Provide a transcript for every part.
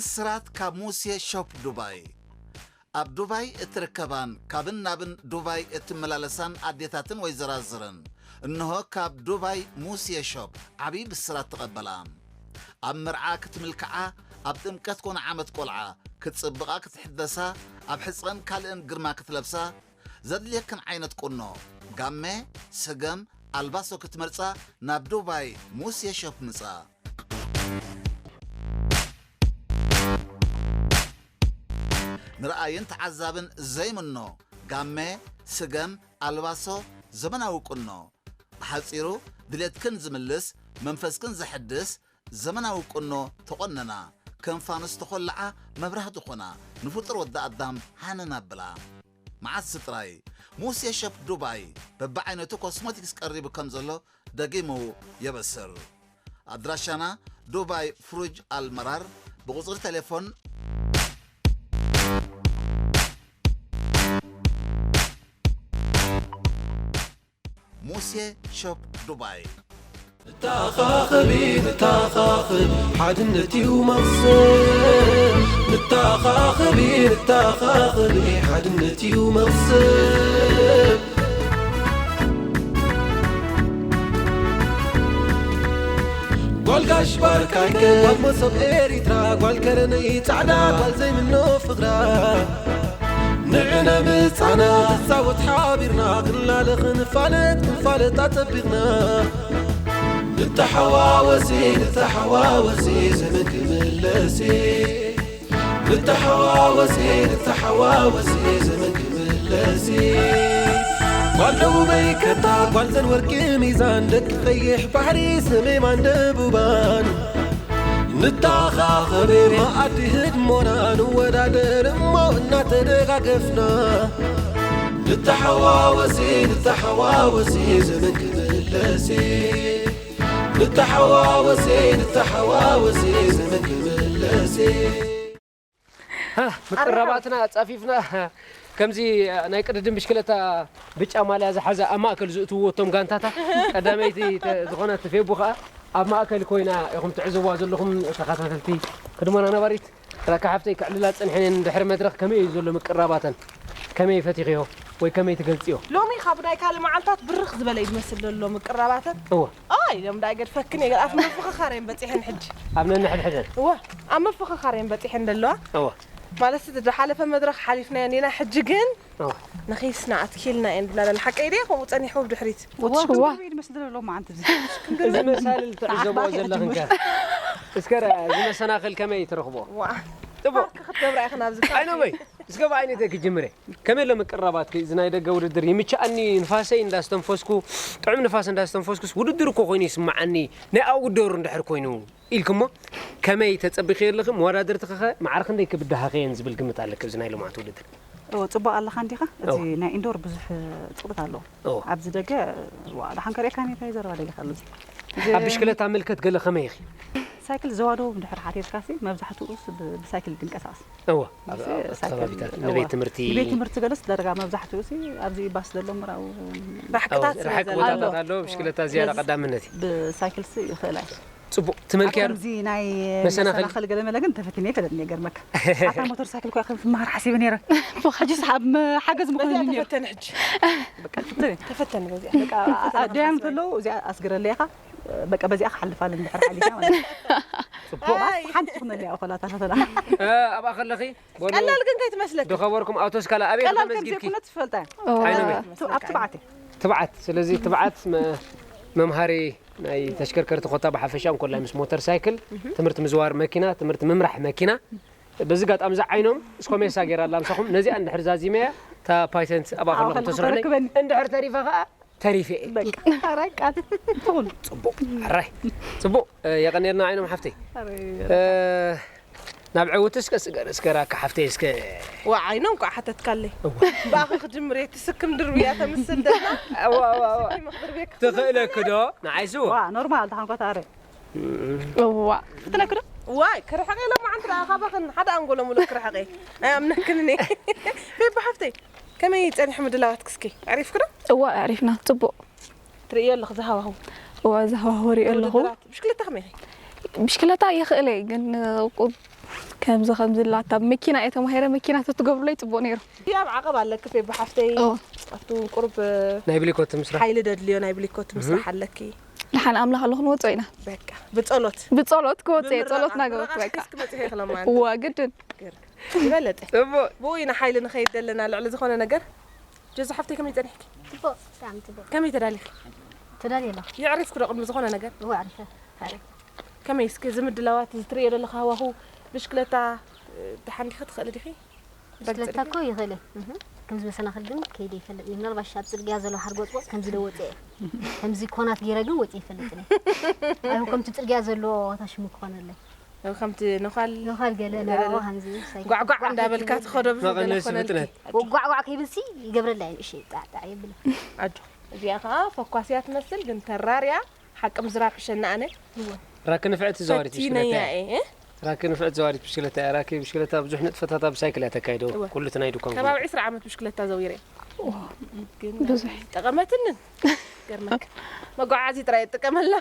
ብስራት ካብ ሙሴ ሾፕ ዱባይ። ኣብ ዱባይ እትርከባን ካብን ናብን ዱባይ እትመላለሳን ኣዴታትን ወይዘራዝርን፣ እንሆ ካብ ዱባይ ሙሴ ሾፕ ዓብዪ ብስራት ተቐበላ። ኣብ መርዓ ክትምልክዓ፣ ኣብ ጥምቀት ኮነ ዓመት ቆልዓ ክትጽብቓ ክትሕደሳ፣ ኣብ ሕጸን ካልእን ግርማ ክትለብሳ፣ ዘድልየክን ዓይነት ቁኖ፣ ጋመ፣ ስገም፣ ኣልባሶ ክትመርጻ ናብ ዱባይ ሙሴ ሾፕ ምጻ። ንረኣይን ተዓዛብን ዘይምኖ ጋመ፣ ስገም፣ ኣልባሶ፣ ዘመናዊ ቁኖ። ብሓጺሩ ድሌትክን ዝምልስ፣ መንፈስክን ዘሐድስ ዘመናዊ ቁኖ ተቖነና። ከም ፋኑስ ተኾልዓ መብራህቲ ኾና፣ ንፍጡር ወዲ ኣዳም ሃነን ኣብላ። መዓስ ጥራይ ሙሴ ሸፕ ዱባይ በብዓይነቱ ኮስሞቲክስ ቀሪቡ ከም ዘሎ ደጊሙ የበስር። ኣድራሻና ዱባይ ፍሩጅ ኣልመራር፣ ብቁጽሪ ቴሌፎን ሙሴ ሾፕ ዱባይ። ንተኻኸቢ፣ ንተኻኸቢ፣ ሓድነት እዩ መቕሰን። ንተኻኸቢ፣ ንተኻኸቢ፣ ሓድነት እዩ መቕሰን። ጓል ጋሽ ባርካይከ፣ ጓል መሶብ ኤሪትራ፣ ጓል ከረነይ ጻዕዳ፣ ጓል ዘይምኖ ፍቕራ። ንዕነ ምጻና፣ ንጻወት ሓቢርና፣ ክንላለ ክንፋለጥ፣ ክንፋለጥ ኣጸቢቕና። ንተሓዋወሲ፣ ንተሓዋወሲ፣ ዘመን ክምለሲ። ንተሓዋወሲ፣ ንተሓዋወሲ፣ ዘመን ክምለሲ። ጓል ደቡበይ ከታ፣ ጓል ዘን ወርቂ ሚዛን፣ ደቂ ቀይሕ ባሕሪ፣ ሰሜማን ደቡባን። ንተኻኸብ መኣዲ ህድሞና፣ ንወዳደር እሞ እናተደጋገፍና። ንተሓዋወሲ፣ ንተሓዋወሲ፣ ዘመን ክምለሲ። ንተሓዋወሲ፣ ንተሓዋወሲ፣ ዘመን ክምለሲ። ሃ፣ ምቅራባትና ኣጻፊፍና፣ ከምዚ ናይ ቅድድም ብሽክለታ ብጫ ማልያ ዝሓዘ ኣብ ማእከል ዝእትውዎ እቶም ጋንታታ፣ ቀዳመይቲ ተ-፣ ዝኾነት ፌቡ ኸኣ ኣብ ማእከል ኮይና ኢኹም ትዕዘብዋ ዘለኹም ተኸታተልቲ። ክድሞና ነባሪት፣ ረካ ሓፍተይ ክዕልላ ጸኒሐን እየን ድሕሪ መድረኽ። ከመይ እዩ ዘሎ ምቅራባተን? ከመይ ፈቲኽዮ ወይ ከመይ ትገልጽዮ? ሎሚ ካብ ናይ ካልእ መዓልታት ብርኽ ዝበለ እዩ ዝመስል ዘሎ ምቅራባተን። እወ። ኣይ፣ ኢሎም ዳ ኣይገድፈክን እየ፣ ገለ ኣብ ምፍኽኻር እየን በጺሐን ሕጂ። ኣብ ነንሕድሕደን? እወ፣ ኣብ ምፍኽኻር እየን በጺሐን ዘለዋ። እወ። ማለት፣ እቲ ዝሓለፈ መድረኽ ሓሊፍናዮ እንዲና፣ ሕጂ ግን እወ። ንኺስና ኣትኪልና እየን ዝብላ ኣለና። ሓቀይ ድየ? ከምኡ ጸኒሑ ብድሕሪት። እወ፣ እወ። ሽክም ድርቢ ድመስል ዘሎ ሎማዓንቲ እዚ። እዚ መሳልል ትዕዘብኦ ኣባኺ ዘለኽን ከ? ትጅምር። እስከ ረ-፣ እዚ መሰናኽል ከመይ ትረኽቦ? ዋ። ጽቡቕ። ፓርክ ክትገብራ ኢኽና ኣብዚ ፓርክ። ኣይኖመይ፣ እስከ ብዓይነተይ ክጅምር እየ። ከመይ ኣሎ ምቅርራባትኪ? እዚ ናይ ደገ ውድድር ይምችኣኒ፣ ንፋሰይ እንዳስተንፈስኩ፣ ጥዑም ንፋስ እንዳስተንፈስኩስ ውድድር እኮ ኮይኑ ይስምዓኒ፣ ናይ ኣውትዶር እንድሕር ኮይኑ ኢልክሞ፣ ከመይ ተጸቢኺ ኣለኺ? መወዳድርትኺ ኸ ማዕረ ክንደይ ክብድሃኺ እየን ዝብል ግምት ኣለኪ ኣብዚ ናይ ሎማዓንቲ ውድድር? እወ፣ ጽቡቕ ኣለኻ እንዲኻ። እዚ እወ። ናይ ኢንዶር ብዙሕ ጽሩት ኣለዎ። እወ። ኣብዚ ደገ፣ ዋ፣ ደሓን ከርእየካ እኔ፣ እንታይ ዘረባ ደሊኻ ኣሎ እዚ? እዚ ኣብ ብሽክለታ ምልከት ገለ ከመይ ኢኺ? ሳይክል ዘዋደዎም እንድሕር ሓቲትካሲ፣ መብዛሕትኡስ ብ-፣ ብሳይክል ድንቀሳቐስ። እወ፣ ኣብ፣ እዚ ኣብ፣ ኣብቲ ሳይክል፣ ከባቢታት እወ። ንቤት ትምህርቲ ንቤት ትምህርቲ ገለስ ዳርጋ መብዛሕትኡ ሲ ኣብዚ ባስ ዘሎ ምራው ራሕቅታት ኣዎ፣ ስለ ራሕቂ ዘሎ። ቦታታት ኣሎ። ኣሎ፣ ብሽክለታ ዝያዳ ኣሎ። ቀዳምነት እዩ። ብሳይክል ሲ ይኽእል ኣይ። ጽቡቕ፣ ትመልክያ ዶ? ከምዚ ናይ መሰናኽል? መሰናኽል ገለ መለ ግን ተፈቲነ ኣይፈልጥን እየ፣ ገርመካ። ኣታ ሞተር ሳይክል እኳ ከም ዝመሃር ሓሲበ ነይረ። ሕጂስ ኣብ መ-፣ ሓገዝ ምኾነኒ ነይሩ። በዚኣ ተፈተን ሕጂ። በቃ፣ ተፈተን። ተፈተን በዚኣ። በቃ፣ ፈተና ኣደያን ሓሲበ። ከለዉ እዚኣ ኣስግረለይ ኢኻ። በቃ፣ በዚኣ ክሓልፍ ኣለ እንድሕር ሓሊፍና ማለት እዩ። ጽቡቕ። ኣይ። ሓንቲ ትኹነለይ እያ፣ እኾላ፣ እታ ፈተና። እ፣ ኣብኣ ከለኺ፣ በሉ፣ ቀላል ግን ከይትመስለኪ። ዝኸበርኩም ኣውቶስካላ ኣበይ ቀላል ከም ተመዝጊብኪ? ዘይኮነት ትፈልጣ እያ። እወ። ኣይኖመይ? ቱ-፣ ኣብ ትብዓት እየ። ትብዓት። ስለዚ ትብዓት መ-፣ መምሃሪ ናይ ተሽከርከርቲ ኮታ ብሓፈሻ እንኮላይ ምስ ሞተር ሳይክል፣ እህ። ትምህርቲ ምዝዋር መኪና፣ ትምህርቲ ምምራሕ መኪና። በዚ ኣጋጣሚ እዛ ዓይኖም እስኮሜሳ ገይራ ኣላ ምሳኹም። ነዚኣ እንድሕር ዛዚመያ፣ እታ ፓይተንት ኣብኣ ኣብ ከለኹም ከለኹ ተስርሑለይ። ተረክበኒ። እንድሕር ተሪፋ ኸኣ ተሪፈ እየ። በቃ፣ ሕራይ ቃል። ትኹን። ጽቡቕ፣ ሕራይ። ጽቡቕ፣ እ፣ የቐንየልና ዓይኖም ሓፍተይ። ሕራይ። እ፣ ናብ ዕውትስ ቀስ ገር-፣ እስከ ራካ ሓፍተይ እስከ። ዋ፣ ዓይኖም ኳ ሓተትካለይ። እዋ። ብኣኺ ክጅምር እየ፣ ትስክም ድርብያ ተምስል ደላ። እዋ፣ እዋ፣ እዋ። ትስክም ድርብያ ክኽእል ትኽእለኪ ዶ? ንዓይስ እዋ። ዋ፣ ኖርማል፣ ደሓን ኮታ ኣረ። እዋ። ፍትነኪ ዶ? ዋይ፣ ክርሕቕ ኢሎም መዓንቲ ደኣ ካባኽን ሓደ ኣንጎሎ ሙሉእ ክርሕቕ እየ። ኣይኣምነክን እየ። ቤቢ ሓፍተይ፣ ከመይ ጸኒሑ ምድላዋትኪ እስኪ? ኣዕሪፍኪ ዶ? እዋ፣ ኣዕሪፍና። ጽቡቕ። ትርእዮ ኣለኺ ዝሃዋህው? እዋ፣ ዝሃዋህው ርእዮ ኣለኹ። ውድድራት ብሽክለታ ከመይ ኢኺ? ብሽክለታ ይኽእል እየ፣ ግን፣ ቁ-፣ ከምዚ ከምዚ ላታ መኪና እየ ተማሂረ፣ መኪና ተትገብሩለይ ጽቡቕ ነይሩ። ኣብ ዓቐብ ኣለኪ ፌቡ ሓፍተይ። ኦ። ኣብቲ ቁሩብ ናይ ብሊኮት ምስራሕ። ሓይሊ ደድልዮ ናይ ብሊኮት ምስራሕ ኣለኪ። ደሓን ኣምላኽ ኣሎ ክንወጾ ኢና። በቃ ብጸሎት። ብጸሎት ክወጽእ እየ፣ ጸሎት ብምርቓ፣ ናገበርኩ ምርቓ በቃ። ሒዝኪ መጺኺ ኢኺ ሎማዓንቲ። እዋ ግድን። ገርክ። ዝበለጠ። እሞ ብኡ ኢና ሓይሊ ንኸይድ ዘለና ልዕሊ ዝኾነ ነገር። ጀዙ ሓፍተይ ከመይ ጸኒሕኪ? ጽቡቕ፣ ብጣዕሚ ጽቡቕ። ከመይ ተዳሊኺ? ተዳልየ ኣለኹ። የዕሪፍኪ ዶ ቅድሚ ዝኾነ ነገር? እወ፣ ኣዕሪፈ። ኣዕሪፈ። ከመይ እስኪ እዚ ምድላዋት እዚ ትርእዮ ዘለኺ ሃዋሁ ብሽክለታ፣ እ፣ ደሓን ዲኺ ትኽእሊ ዲኺ? ብሽክለታ እኮ ይኽእል እየ። እህ። ከምዚ መሰናኽል ግን ከይደ ይፈልጥ እየ። ምናልባሽ ኣብ ጽርግያ ዘሎ ሓርጎጽጎጽ ከምዚ ዶ ወጽየ እየ። ከምዚ ኮናት ገይረ ግን ወጽየ ይፈልጥ እየ። ኣይሁ ከምቲ ጽርግያ ዘሎ ታሽሙ ክኾነለይ። ከምቲ ነዃል ነዃል ገለ ገለ። ንዕኡ ከምዚ ሳይክል ጓዕጓዕ ጓዕጓዕ እንዳበልካ ከይብል ትኸዶ ብዝበለ መቐነሲ ኮነልኪ። ፍጥነት። ጓዕጓዕ ከይብልሲ ይገብረላ እየ ንእሽተይ ጣዕ ጣዕ የብለ። ኣጆ። እዚኣ ኸዓ ፈኳስያ ትመስል ግን ተራርያ ሓቂ ምዝራብ ሕሸና ኣነ። ራኪ ንፍዕቲ ዘዋሪት ፈቲነያ ብሽክለታ እየ። እየ። ራኪ ንፍዕቲ ዘዋሪት ብሽክለታ እያ። ራኪ ብሽክለታ ብዙሕ ንጥፈታታ ብሳይክል እያ ተካይዶ። እወ። ኩሉ እቲ ናይ ድኳን ከባቢ ጉዞ። ዕስራ ዓመት ብሽክለታ ዘዊረ እየ። ግን ብዙሕ። ጠቐመትንን። ገርመክ። መጓዓዚ ጥራይ እጥቀመላ።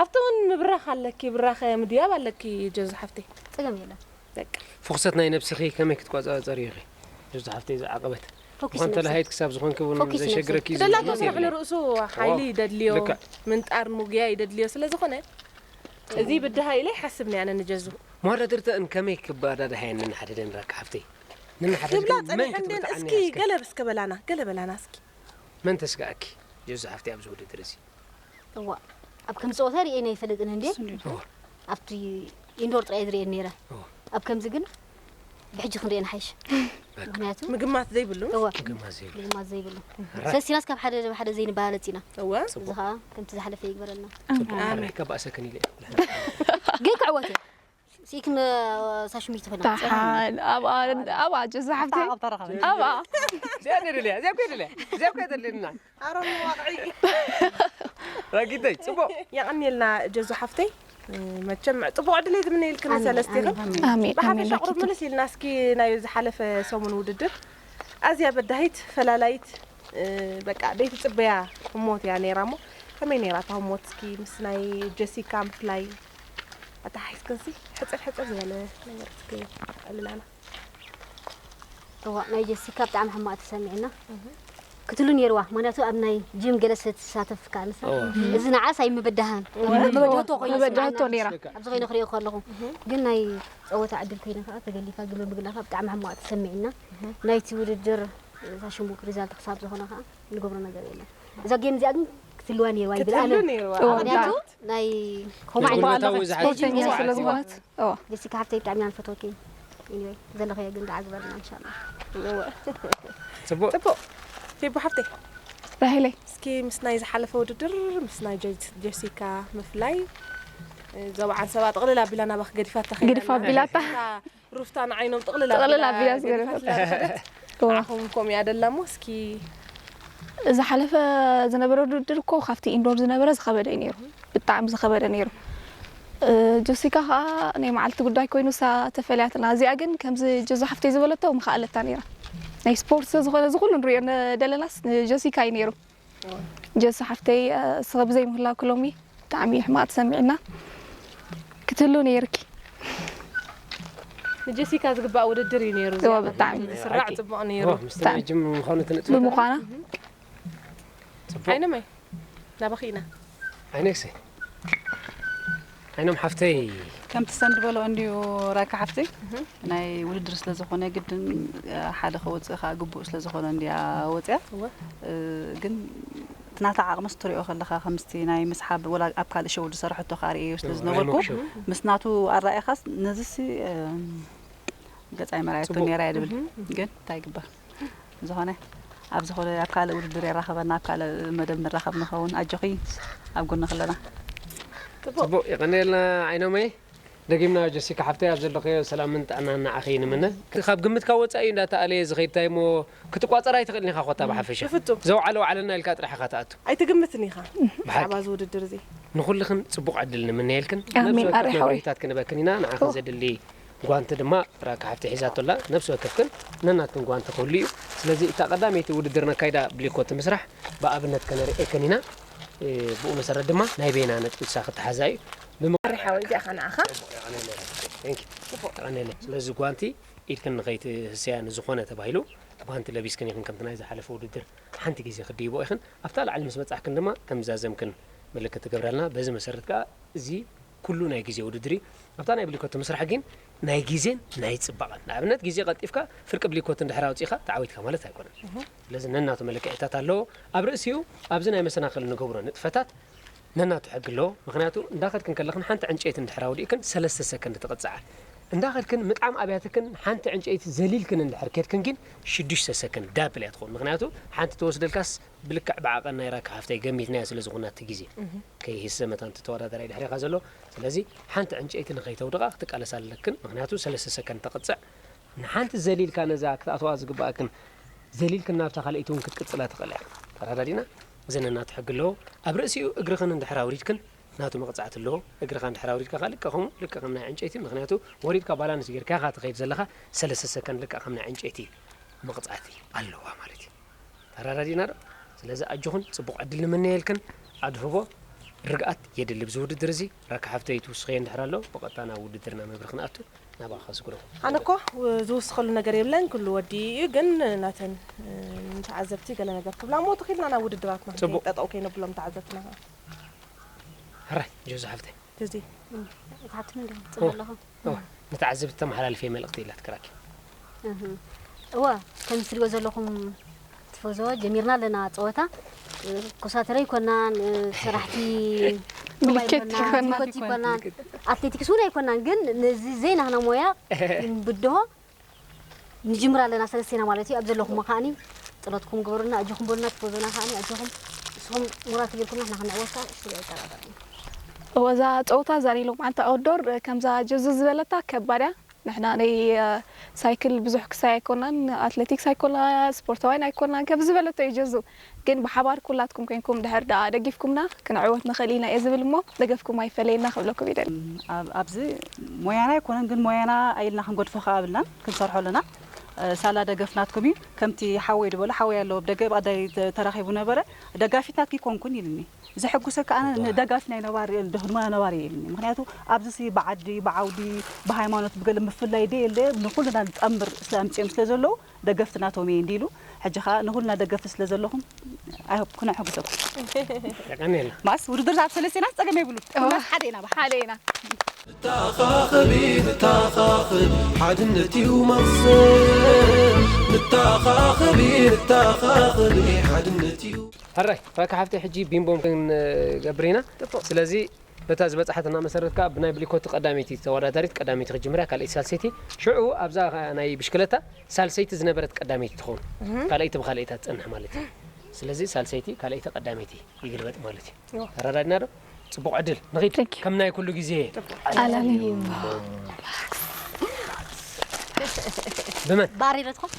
ኣብቲ እውን ምብራኽ ኣለኪ፣ ብራኸ ምድያብ ኣለኪ ጀዙ ሓፍተይ። ጸገም የለን። በቃ። ፍኹሰት ናይ ነብስኺ ከመይ ክትቆጻጸሪ ኢኺ? ጀዙ ሓፍተይ ዝዓቐበት። ፎኪስ ብኾንተ ነብሲ። ለሃይት ክሳብ ዝኾንኪ እውን ፎኪስ ነብሲ። ዘይሸግረኪ እዩ ትደላቶ ዝመስለኒ። ስራሕ ንርእሱ ሓይሊ ኣዎ። ይደድልዮ፣ ልክዕ። ምንጣር ምጉያ ይደድልዮ ስለ ዝኾነ፣ እዚ ብድሃ ኢለ ይሓስብ ነይ ኣነ ንጀዙ። መወዳድርተን ከመይ ክባዳድሃየን ነንሓድደን ራኪ ሓፍተይ? ነንሓድደን ክብላ መን ጸኒሐን ክትብል ደን እስኪ ትዓኒ እስከ? ገለ እስከ በላና፣ ገለ በላና እስኪ። መን ተስጋኣኪ? ጀዙ ሓፍተይ ኣብዚ ውድድር እዚ። እዋ፣ ኣብ ከምዚ ጸወታ ርእየን ኣይፈልጥን እንዴ? እዋ። ኣብቲ ኢንዶር ጥራይ ዝርእየን ነይረ። እዋ። ኣብ ከምዚ ግን ብሕጂ ክንርእየን ሓይሽ። በቃ። ምኽንያቱ ምግማት ዘይብሉ? እዋ። ምግማት ዘይብሉ። ምግማት ዘይብሉ። ራ- ሰሲናስ ካብ ሓደ ናብ ሓደ ዘይንበላለጽ ኢና። እዋ። እዚ ጽቡቕ። ኸኣ ከምቲ ዝሓለፈ ይግበረልና። ጽቡቕ። ኣሜን። ኣረ፣ ከባእሰክን ኢለ። ግን ክዕወት እየ። ሲክን ሳሽሚት ኾይና። ደሓን፣ ኣብኣ፣ ኣብኣ ጀዛ ሓፍተይ። ኣብታ ዓቐብ ተረኸበ። ኣብኣ። እዚኣ ደልያ፣ እዚኣ እኮ ደልያ፣ እዚኣ እኮ ደልየና። ኣሮን ዋቕዒ። ራጊተይ፣ ጽቡቕ። የቐንየልና ጀዙ ሓፍተይ። መቸም ጽቡቕ ዕድል እየ ዝምነየልክን ኣሜን፣ ሰለስቲኽን። ኣሜን፣ ኣሜን። ኣሜን፣ ብሓፈሻ ቁሩብ ራኪቶ። ምልስ ኢልና እስኪ ናይ ዝሓለፈ ሰሙን ውድድር። ኣዝያ በዳሂት፣ ፈላላይት፣ እ፣ በቃ ደይትጽበያ ህሞት እያ ነይራ እሞ፣ ከመይ ነይራ እታ ህሞት እስኪ ምስ ናይ ጀሲካ ምፍላይ ኣተሓሒዝክንሲ? ሕጽር ሕጽር ዝበለ ነገር እስኪ ኣልላና። እዋ፣ ናይ ጀሲካ ብጣዕሚ ሕማቕ ተሰሚዕና። እህ። ክትሉ ነይርዋ፣ ምኽንያቱ ኣብ ናይ ጂም ገለ ስለ ትሳተፍ ከኣ ንሳ። እዋ። እዚ ንዓስ ኣይምበዳሃን። እዋ። ምበድህቶ ኮይኑ መበዳህቶ ይስምዓና። ነይራ። ኣብዚ ኮይነ ክሪኦ ከለኹ። እህ። ግን ናይ ጸወታ ዕድል ኮይነ ከኣ ተገሊፋ፣ ግን ብምግላፋ ብጣዕሚ ሕማቕ ተሰሚዕና። እህ። ናይቲ ውድድር እዛ ሽሙ ሪዛልት ክሳብ ዝኾነ ከኣ ንገብሮ ነገር የለን። እዛ ጌም እዚኣ ግን ክትልዋ ነይርዋ ይብል ኣነ። ክትህሉ ነይርዋ። እዋ፣ ምኽንያቱ ብጣዕሚ። ናይ ከምኡ ዓይነት ክውንነታዊ መድረኽ ዝሓሸ ስፖርተኛ ስለ ዝኾነት። እዋ። ጀሲካ ሓፍተይ ብጣዕሚ ኢና ንፈትወኪ። ኤኒወይ፣ ዘለኽዮ ግን ደኣ ግበርና ኢንሻላህ። እዋ። ጽቡቕ። ጽቡቕ። ፌቡ ሓፍተይ። ራሄለይ። እስኪ ምስ ናይ ዝሓለፈ ውድድር፣ ምስ ናይ ጀ-፣ ጀሲካ ምፍላይ፣ እ፣ ዞባ ዓንሰባ ጥቕልል ኣቢላ ናባኽ ገዲፋታ ኸይዳ ገዲፋ ኣላ። ኣቢላታ። እታ ሩፍታ ንዓይኖም ጥቕልል ጥቕልል ኣቢላ ኣቢላ ገዲፋ ዝገደፈት። ስለ ዝኸደት፣ እዋ። ንዓኹም ከምኡ እያ ደላ እሞ፣ እስኪ ዝሓለፈ ዝነበረ ውድድር እኮ ካብቲ ኢንዶር ዝነበረ ዝኸበደ እዩ ነይሩ። ብጣዕሚ ዝኸበደ ነይሩ። እ፣ ጀሲካ ኸኣ ናይ መዓልቲ ጉዳይ ኮይኑ እሳ ተፈልያትና። እዚኣ ግን ከምዚ ጀዙ ሓፍተይ ዝበለቶ ምኸኣለታ ነይራ። ናይ ስፖርት ስለ ዝኾነ እዚ ኩሉ ንሪኦ ነ-፣ ደለናስ ንጀሲካ እዩ ነይሩ። ጀሱ ሓፍተይ፣ እ፣ ስኸ ብዘይ ምህላውኪ ሎሚ ብጣዕሚ እዩ ሕማቕ ተሰሚዕና። ክትህሉ ነይርኪ። ንጀሲካ ዝግባእ ውድድር እዩ ነይሩ። እዎ፣ እዚኣ ብጣዕሚ። ዝስራዕ ሓቂ። ጽቡቕ ነይሩ። እዎ፣ ምስቲ ብጣዕሚ። ናይ ጅም ምዃኑ ትንጥፍ ብምዃና። ጽቡቕ። ዓይነመይ፣ ናባኺ ኢና። ዓይነክሲ። ዓይኖም ሓፍተይ። ከምቲ ሰን ዝበሎ እንድዩ ራካ ሓፍተይ፣ እህ። ናይ ውድድር ስለ ዝኾነ ግድን፣ እ፣ ሓደ ከወጽእ ከኣ ግቡእ ስለ ዝኾነ እንድያ ወጽያ። እወ። እ፣ ግን እቲ ናታ ዓቕምስ ትሪኦ ከለኻ ከምቲ ናይ ምስሓብ ወላ ኣብ ካልእ ሸው ዝሰርሐቶ ከኣ ርእየዮ ስለ እወ፣ ዝነበርኩ፣ ናይ ሞክ ሸው። ምስ ናቱ ኣረኣእኻስ ነዚሲ፣ እ፣ ገጻይ መርኣየቶ ጽቡቕ። ነይራ እየ ድብል። እህ፣ እህ። ግን እንታይ ይግበር? ዝኾነ ኣብ ዝኾነ ኣብ ካልእ ውድድር የራኸበና፣ ኣብ ካልእ መደብ ንራኸብ ንኸውን። ኣጆኺ ኣብ ጎንኺ ኣለና። ጽቡቕ፣ የቐንየልና ዓይኖመይ። ደጊምና ጀሲካ ሓፍተይ ኣብ ዘለኽዮ ሰላምን ጥዕናን ንዓኺ ንምነ። ካብ ግምትካ ወጻኢ እንዳተኣለየ ዝኸይድ እንታይ እሞ ክትቋጸር ኣይትኽእልን ኢኻ ኮታ ብሓፈሻ። ብፍጹም። ዘውዓለ ዋዕለና ኢልካ ጥራሕ ኢኻ ትኣቱ። ኣይትግምትን ኢኻ ብሓቂ። ብዛዕባ እዚ ውድድር እዚ። ንኹልኽን ጽቡቕ ዕድል ንምነየልክን። ኣሜን፣ ነብሲ ወከፍ ኣረ ሓወይ። መብርሂታት ክንበክን ኢና። ንዓኺ እወ። ዘድሊ ጓንቲ ድማ ራካ ሓፍቲ ሒዛቶ ኣላ። ነብሲ ወከፍክን ነናትክን ጓንቲ ክህሉ እዩ። ስለዚ እታ ቀዳመይቲ ውድድር ነካይዳ ብሊኮት ምስራሕ ብኣብነት ከነርእየክን ኢና። እ፣ ብኡ መሰረት ድማ ናይ በይና ነጥቢ ንሳ ክተሓዛ እዩ። ብም- ኣረ ሓወይ፣ እዚኣ ኸ ንዓኻ? Thank you። ተቐንየለይ። ስለዚ ጓንቲ ኢድክን ንኸይትህስያ ንዝኾነ ተባሂሉ ጓንቲ ለቢስክን ኢኽን፣ ከምቲ ናይ ዝሓለፈ ውድድር ሓንቲ ግዜ ክድይቦ ኢኽን። ኣብታ ላዕሊ ምስ በጻሕክን ድማ ከም ዛዘምክን ምልክት ትገብረልና። በዚ መሰረት ከኣ እዚ ኩሉ ናይ ግዜ ውድድር እዩ። ኣብታ ናይ ብሊኮት ምስራሕ ግን ናይ ግዜን ናይ ጽባቐን። ንኣብነት ግዜ ቀልጢፍካ ፍርቂ ብሊኮት እንድሕር ኣውጺእካ ተዓዊትካ ማለት ኣይኮነን። ስለዚ ነናቱ መለክዒታት ኣለዎ። ኣብ ርእሲኡ ኣብዚ ናይ መሰናኽል ንገብሮ ንጥፈታት ነናቱ ሕጊ ኣለዎ። ምኽንያቱ እንዳኸድክን ከለኽን ሓንቲ ዕንጨይቲ እንድሕር ኣውዲእክን ሰለስተ ሰከንድ ትቕጽዓ። እንዳኸድክን ምጥዓም ኣብያትክን ሓንቲ ዕንጨይቲ ዘሊልክን እንድሕር ኬድክን ግን ሽዱሽተ ሰከንድ ዳብል እያ ትኸውን። ምኽንያቱ ሓንቲ ተወስደልካስ ብልክዕ ብዓቐን ናይ ራካ ሓፍተይ ገሚትናዮ ስለ ዝኾና እቲ ግዜ። ከይህሰ መታን እቲ ተወዳዳራይ ድሕሬኻ ዘሎ። ስለዚ ሓንቲ ዕንጨይቲ ንኸይተውድቓ ክትቃለሳ ኣለክን። ምኽንያቱ ሰለስተ ሰከንድ ተቕጽዕ። ንሓንቲ ዘሊልካ ነዛ ክትኣትዋ ዝግባኣክን ዘሊልክን ናብታ ካልኣይቲ እውን ክትቅጽላ ትኽእላ ኢኻ። ተረዳዲና? እዚ ነናቱ ሕጊ ኣለዎ። ኣብ ርእሲኡ እግርኽን እንድሕር ኣውሪድክን ናቱ መቕጻዕቲ ኣለዎ። እግርኻ እንድሕር ኣውሪድካ ከኣ ልክዕ ከምኡ፣ ልክዕ ከም ናይ ዕንጨይቲ፣ ምኽንያቱ ወሪድካ ባላንስ ጌርካ ኢኻ ትኸይድ ዘለኻ፣ ሰለስተ ሰከንድ ልክዕ ከም ናይ ዕንጨይቲ መቕጻዕቲ ኣለዋ ማለት እዩ። ተረዳዲና ዶ? ስለዚ ኣጆኹን ጽቡቕ ዕድል ንምነየልክን። ኣድህቦ ርግኣት የድሊ ኣብዚ ውድድር እዚ። ራካ ሓፍተይ ትውስኸዮ እንድሕር ኣሎ ብቐጥታ ናብ ውድድርና መብርሂ ክንኣቱ ናባኻ ዝጉረኹ። ኣነ እኮ ዝውስኸሉ ነገር የብለን፣ ኩሉ ወዲኡ እዩ። ግን ናተን ንተዓዘብቲ ገለ ነገር ክብላ እሞ ተኺልና ናብ ውድድራትና ጽቡቕ። ጠጠው ከይነብሎም ተዓዘብትና። ሕራይ ጆዚ ሓፍተይ። ጆዚ። እታ ሓብትና እንዲኹም ትጽበ ኣለኹም። እወ፣ ንተዓዘብቲ ተመሓላልፈ መልእኽቲ ኢላትክራኪ። እህ። እወ፣ ከም ትሪእዎ ዘለኹም ቲፎዞ ጀሚርና ኣለና ጸወታ። እ፣ ኮሳተረ ኣይኮናን፣ እ፣ ሰራሕቲ ብልኬት ኣይኮናን፣ ኣይኮናን። ብልኬት ኣይኮናን። ኣትሌቲክስ እውን ኣይኮናን፣ ግን ነዚ ዘይናህና ሞያ ብድሆ ንጅምር ኣለና ሰለስቴና ማለት እዩ። ኣብ ዘለኹም ከዓኒ ጸሎትኩም ግበሩና፣ ኣጆኹም በሉና፣ ቲፎዞና ከዓኒ ኣጆኹም። ንስኹም ሞራል ተገይርኩምና ንሕና ክንዕወት ከኣ ሽዑ ኣይጠራጠርን። እወ፣ እዛ ጸወታ እዛ ናይ ሎምዓንቲ ኣውትዶር ከምዛ ጀዙ ዝበለታ ከባድ እያ። ንሕና ናይ፣ እ፣ ሳይክል ብዙሕ ክሳይ ኣይኮናን፣ ኣትሌቲክስ ኣይኮና፣ ስፖርታውያን ኣይኮናን፣ ከምዚ ዝበለቶ እዩ ጀዙ። ግን ብሓባር ኩላትኩም ኮይንኩም ድሕር ደኣ ደጊፍኩምና ክንዕወት ንኽእል ኢና እየ ዝብል እሞ ደገፍኩም ኣይፈለየና ክብለኩም ይደሊ። ኣብ-፣ ኣብዚ ሞያና ኣይኮነን፣ ግን ሞያና ኣይልና ክንገድፎ ከኣ ኣብልናን ክንሰርሖ ኣለና። እ፣ ሳላ ደገፍ ናትኩም እዩ። ከምቲ ሓወይ ዝበሎ፣ ሓወይ ኣለዎ ኣብ ደገ ብኣዳይ ተ-፣ ተራኺቡ ነበረ። ደጋፊት ናትኪ ኮንኩን ኢልኒ። ዘሐጉሰካ ኣነ ዋ። ንደጋፊ ናይ ነባሪ፣ ድኽድማ ነባሪ እየ ኢልኒ። ምኽንያቱ ኣብዚ ሲ ብዓዲ፣ ብዓውዲ፣ ብሃይማኖት፣ ብገለ ምፍላይ ደየለ፣ ንኹልና ዝጣምር ስለ ኣምጺኦም ስለ ዘለዉ፣ ደገፍቲ ናቶም እየ እንዲሉ። ሕጂ ኸኣ ንኹልና ደገፍቲ ስለ ዘለኹም፣ I hope ክነሐጉሰኩም። የቀንየልና። ማስ ውድድር ኣብ ሰለስቴና ጸገም የብሉን። እዋ። ኩልና ሓደ ኢና፣ ብሓ-፣ ሓደ ኢና። ንተኻኸቢ፣ ንተኻኸብ፣ ሓድነት እዩ መቕሰን። ንተኻኸቢ፣ ንተኻኸቢ፣ ሓድነት እዩ። ሕራይ፣ ራካ ሓፍተይ፣ ሕጂ ቢምቦም ክንገብር ኢና። ጽቡቕ። ስለዚ በታ ዝበጽሓትና መሰረት ከኣ ብናይ ብሊኮቲ ቀዳመይቲ ተወዳዳሪት ቀዳመይቲ ክትጅምር እያ፣ ካልኣይቲ ሳልሰይቲ። ሽዑ ኣብዛ ናይ ብሽክለታ ሳልሰይቲ ዝነበረት ቀዳመይቲ ትኸውን። እህ። ካልኣይቲ ብኻልኣይታ ትጸንሕ ማለት እዩ። ስለዚ ሳልሰይቲ፣ ካልኣይቲ፣ ቀዳመይቲ ይግልበጥ ማለት እዩ። እዋ። ተረዳድና ዶ? ጽቡቕ ዕድል። ንኺድ። Thank you። ከም ናይ ኩሉ ግዜ። ጽቡቕ። ኣላሊ። ብመን? ባሬረትኩም?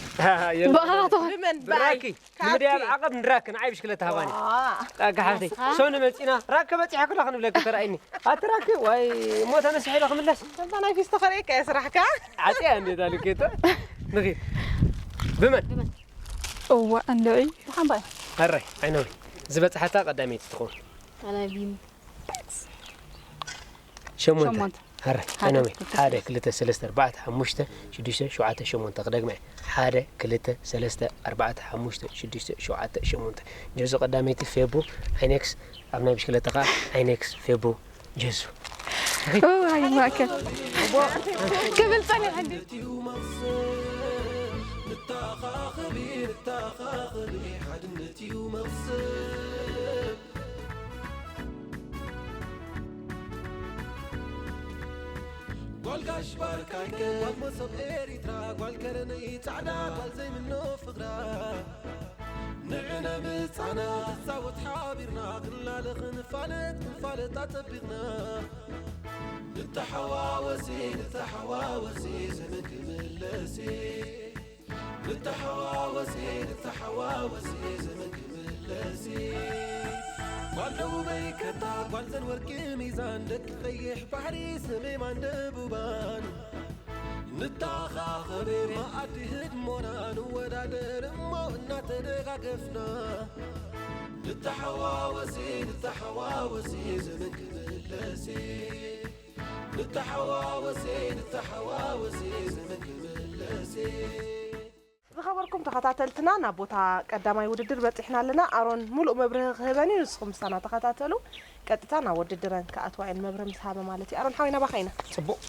የለ። ብኣኻትኩም። ብመን? ብራኪ። ካብ ንምድያብ ኪ? ዓቐብ ንራኪ፣ ንዓይ ብሽክለታ ሃባኒ። ዋ። ራኪ ሓፍተይ። ኣስኻ? ሶኒ መጺና፣ ራኪ በጺሐ ክሎ ክንብለኪ ተራእይኒ። ኣቲ ራኪ፣ ዋይ፣ እሞ ተነስሒ ዶ ክምለስ? ከምታ ናይ ፊስቶ ከርእየካ እየ ስራሕካ። ዓጽያ እንዴት ኣልኬቶ? ንኺድ። ብመን? ብመን? እዋ፣ እንድዒ። ብሓምባይ። ሕራይ፣ ዓይነዊ። ዝበጽሓታ ቀዳመይቲ ትኸውን። ኣነ ቢም። ሸሞንተ። ሸሞንተ። ሕራይ፣ ሓደ፣ ዓይነዊ። ክልተ፣ ሓደ፣ ክልተ፣ ሰለስተ፣ ኣርባዕተ፣ ሓሙሽተ፣ ሽዱሽተ፣ ሸውዓተ፣ ሸሞንተ። ክደግማ እየ። ሓደ፣ ክልተ፣ ሰለስተ፣ ኣርባዕተ፣ ሓሙሽተ፣ ሽዱሽተ፣ ሸውዓተ፣ ሸሞንተ። ጀዙ ቀዳመይቲ ፌቡ፣ ኣይኔክስ ኣብ ናይ ብሽክለታ ኸዓ ኣይኔክስ ፌቡ፣ ጀዙ። ኦ፣ ኣይማእከል። ክብል ጸኒሐ እንዲ። ንተኻኸቢ፣ ንተኻኸቢ፣ ሓድነት እዩ መቕሰን። ጓል ጋሽ ባርካይከ፣ ጓል መሶብ ኤሪትራ፣ ጓል ከረነይ ጻዕዳ፣ ጓል ዘይምኖ ፍቕራ። ንዕነ ምጻና፣ ንጻወት ሓቢርና፣ ክንላለ ክንፋለጥ፣ ክንፋለጥ ኣጸቢቕና። ንተሓዋወሲ፣ ንተሓዋወሲ፣ ዘመን ክምለሲ። ንተሓዋወሲ፣ ንተሓዋወሲ፣ ዘመን ክምለሲ። ጓል ደቡበይ ከታ፣ ጓል ዘን ወርቂ ሚዛን፣ ደቂ ቀይሕ ባሕሪ፣ ሰሜማን ደቡባን። ንተኻኸብ፣ መኣዲ ህድሞና ንወዳደር እሞ እናተደጋገፍና። ንተሓዋወሲ፣ ንተሓዋወሲ፣ ዘመን ክምለሲ። ንተሓዋወሴ ንተሓዋወሴ ዘመን ክምለሴ። ዝኸበርኩም ተኸታተልትና ናብ ቦታ ቀዳማይ ውድድር በፂሕና ኣለና። ኣሮን ሙሉእ መብርሂ ክህበን እዩ። ንስኹም ምሳና ተኸታተሉ። ቀጥታ ናብ ውድድረን ክኣትዋ እየን መብርሂ ምስ ሃበ ማለት እዩ። ኣሮን ሓወይ ናባኻ ኢና። ፅቡቕ።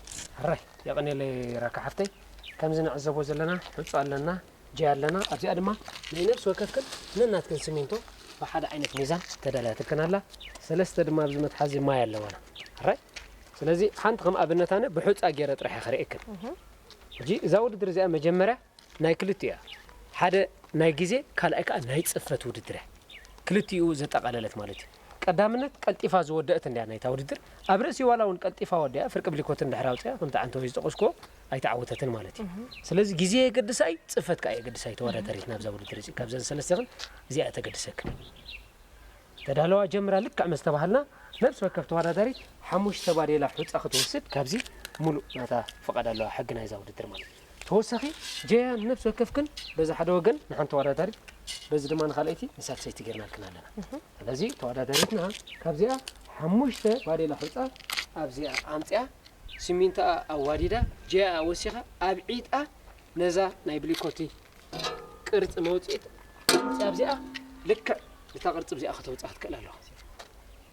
ሕራይ የቐንየለይ ራካ ሓፍተይ። ከምዚ ንዕዘቦ ዘለና ሑፃ ኣለና፣ ጀያ ኣለና። ኣብዚኣ ድማ ናይ ነፍሲ ወከፍክን ነናትክን ስሚንቶ ብሓደ ዓይነት ሚዛን ተዳልያትልክን ኣላ። ሰለስተ ድማ ኣብዚ መትሓዚ ማይ ኣለዋና። ሕራይ ስለዚ ሓንቲ ከም ኣብነት ኣነ ብሑፃ ገይረ ጥራሕ እየ ከርእየክን። ሕጂ እዛ ውድድር እዚኣ መጀመርያ ናይ ክልቲኡ እያ። ሓደ ናይ ግዜ ካልኣይ ከዓ ናይ ፅፈት ውድድር እያ። ክልቲኡ ዘጠቓለለት ማለት እዩ። ቀዳምነት ቀልጢፋ ዝወደአት እንድያ ናይታ ውድድር። ኣብ ርእሲ ዋላ እውን ቀልጢፋ ወዲኣ ፍርቂ ብሊኮት እንድሕር ኣውፅኣ ከምቲ ዓንተወይ ዝጠቐስኩዎ ኣይተዓወተትን ማለት እዩ። ስለዚ ግዜ የገድስ ኣይ ፅፈት ከዓ የገድስ ኣይ ተወዳዳሪት ናብዛ ውድድር እዚ ካብዘን ሰለስተኽን እዚኣ እያ ተገድሰክን። ተዳለዋ ጀምራ ልክዕ ምስ ተባሃልና ነብሲ ወከፍ ተወዳዳሪት ሓሙሽተ ባዴላ ሑፃ ክትወስድ ካብዚ ሙሉእ ናታ ፍቓድ ኣለዋ ሕጊ ናይዛ ውድድር ማለት እዩ። ተወሳኺ ጀያን ነብሲ ወከፍክን በዚ ሓደ ወገን ንሓንቲ ተወዳዳሪት በዚ ድማ ንኻልኣይቲ ንሳልሰይቲ ጌርናልክን ኣለና። ስለዚ ተወዳዳሪትና ካብዚኣ ሓሙሽተ ባዴላ ሑፃ ኣብዚኣ ኣምፅኣ ሲሚንቶኣ ኣዋዲዳ ጀያኣ ወሲኻ ኣብ ዒጣ ነዛ ናይ ብሊኮቲ ቅርፂ መውፅኢት ቅርፂ ኣብዚኣ ልክዕ እታ ቅርፂ ኣብዚኣ ከተውፅኣ ክትክእል ኣለዋ።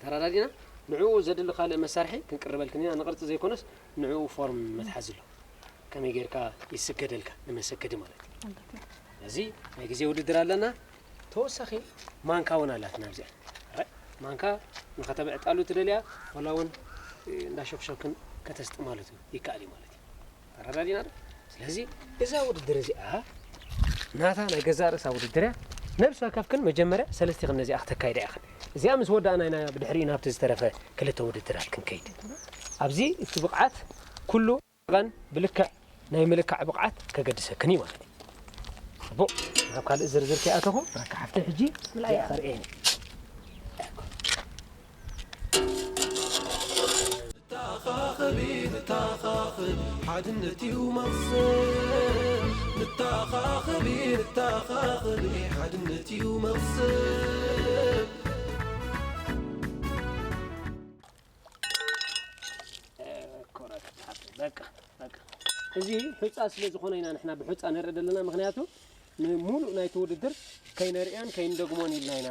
ተረዳዲና? ንዕኡ ዘድሊ ካልእ መሳርሒ ክንቅርበልክን ኢና። ንቅርፂ ዘይኮነስ ንዕኡ ፎርም መትሓዚ ኣሎ። ከመይ ጌርካ ይስገደልካ ንመሰገዲ ማለት እዩ። እዚ ናይ ግዜ ውድድር ኣለና። ተወሳኺ ማንካ እውን ኣላትና ኣብዚኣ። ረ- ማንካ ንኸተብዕጣሉ ትደልያ ወላ እውን እንዳሸኩሸክን ከተስጥማሉ ይከኣል እዩ ማለት እዩ። ተረዳዲና ዶ? ስለዚ እዛ ውድድር እዚኣ ናታ ናይ ገዛእ ርእሳ ውድድር እያ። ነብሲ ወከፍክን መጀመርያ ሰለስቲኽን ነዚኣ ክተካይዳ ኢኽን። እዚኣ ምስ ወዳእና ኢና ብድሕሪኡ ናብቲ ዝተረፈ ክልተ ውድድራት ክንከይድ። ኣብዚ እቲ ብቕዓት ኩሉ መቐን ብልክዕ ናይ ምልካዕ ብቕዓት ከገድሰክን እዩ ማለት እዩ። ጽቡቕ፣ ናብ ካልእ ዝርዝር ከይኣተኹ ራካ ሓፍተይ ሕጂ እዚኣ ከርእየኒ። ንተኻኸቢ ንተኻኸቢ ሓድነት እዩ መቕሰብ። ንተኻኸቢ ንተኻኸቢ ሓድነት እዩ መቕሰብ። ኮረክት ሓፍተይ፣ በቃ በቃ። እዚ ሑፃ ስለ ዝኾነ ኢና ንሕና ብሑፃ ንርኢ ዘለና፣ ምኽንያቱ ንሙሉእ ናይቲ ውድድር ከይነርእዮን ከይንደግሞን ኢልና ኢና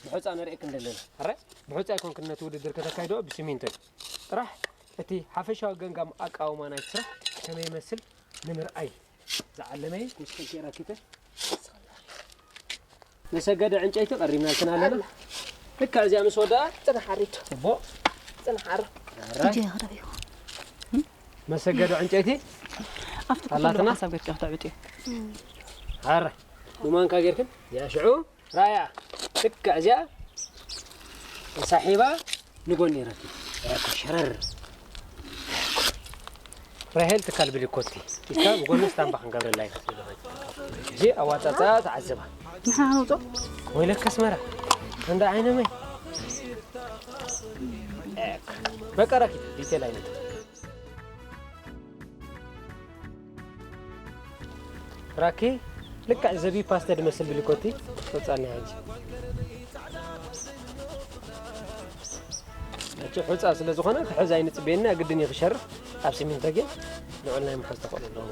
ብሑፃ ነርእየክን ዘለና። ሕራይ ብሑፃ ኣይኮንክን ነቲ ውድድር ከተካይድኦ ብሲሚንቶ እዩ ጥራሕ። እቲ ሓፈሻዊ ገምጋም ኣቃውማ ናይቲ ስራሕ ከመይ ይመስል ንምርኣይ ዝዓለመ እዩ። ምስ ሕጊ ረኪበ ንሰገደ ዕንጨይቲ ቀሪብናልክን ኣለና። ልክዕ እዚኣ ምስ ወደኣ ፅንሓሪቱ ፅቡቕ ፅንሓር ሕራይ እጀ ክረብ ይኹ መሰገደ ዕንጨይቲ ኣብቲ ኣላትና? ሓሳብ ገርካ ተዕብጥ እዩ ኣረ ብማንካ ጌርክን እዚኣ ሽዑ ራያ ልክዕ እዚኣ ተሳሒባ ንጎኒ ረኪብ ሸረር ራሄል ትካል ብሊኮቲ ኢስካ ብጎኒ ስታምባ ክንገብረላ ኢና እዚ ኣዋፃፃ ተዓዘባ ንሕና ክንውፅኦ ወይለከ ኣስመራ እንዳ ዓይነመይ በቃ ረኪብ ዲቴል ኣይነት ራኪ ልክዕ ዘቢ ፓስተ ድመስል ብልኮቲ ወፃኒ ሕጂ ሕጂ ሑፃ ስለ ዝኾነ ክሕዝ ኣይንፅበየና ግድን እዩ ክሸርፍ ኣብ ሲሚንቶ ግን ልዑል ናይ ምሓዝ ተኽእሎ ኣለዎ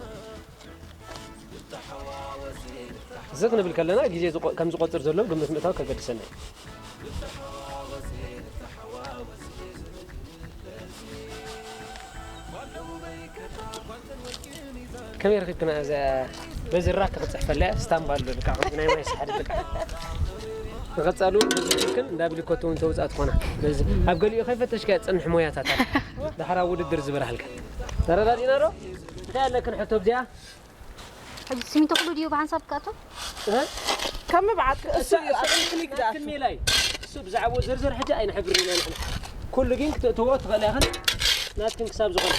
እዚ ክንብል ከለና ግዜ ዝቆ- ከም ዝቆፅር ዘሎ ግምት ምእታው ከገድሰና እዩ ከመይ ረኺብክና እዛ በዚ ራክ ክፅሕፈላ እያ ስታምባ ኣሎ ልካ ከምዚ ናይ ማይ ስሓድ ልካ ንቐፃሉ በዚ ትክክል እንዳ ብሊኮቶ እውን ተውፃእ ትኾና በዚ ኣብ ገሊኡ ከይፈተሽካ ፅንሕ ሞያታት ኣለ ድሓር ኣብ ውድድር ዝበርሃልካ ተረዳዲና ዶ እንታይ ኣለክን ሕቶ ኣብዚኣ ሕጂ ሲሚንቶ ኩሉ ድዩ ብሓንሳብ ክኣቱ ከም ብዓት እሱ እዩ ኣብ ክሊክ ዝኣቱ ክሜላይ እሱ ብዛዕባኡ ዝርዝር ሕጂ ኣይንሕብርን ኢና ንሕና ኩሉ ግን ክትእትዎ ትኽእል ኢኽን ናትክን ክሳብ ዝኾነ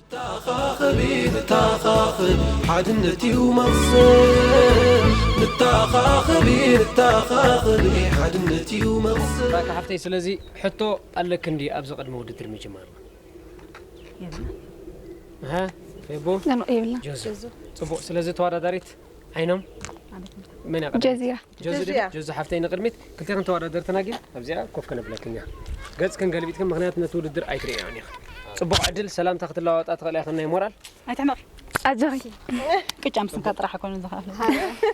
ንተኻኸቢ ንተኻኸቢ ሓድነት እዩ መቕሰብ። ንተኻኸቢ ንተኻኸቢ ሓድነት እዩ መቕሰብ። ራካ ሓፍተይ ስለዚ ሕቶ ኣለክን ድዩ ኣብዚ ቅድሚ ውድድር ምጅማር ሃ ፌቦ ኖ የብልና ጆዞ ጽቡቕ ስለዚ ተወዳዳሪት ዓይኖም መን ያቀርብ? ጀዚራ። ጀዙ ጀዚራ። ጀዙ ሓፍተይ ንቅድሚት ክልቴክን ተወዳደርትና ግን ኣብዚኣ ኮፍ ከነብለክኛ ገጽ ክንገልቢጥክን ምክንያት ነቲ ውድድር ኣይትርእያን ኢኻ። ጽቡቕ ዕድል ሰላምታ ክትለዋወጣ ትኽእላ ኢኽን ናይ ሞራል። ኣይትሕመቕ። ኣጆኺ። ቅጫ ምስንካ ጥራሕ ኣይኮነን ዝኽእል።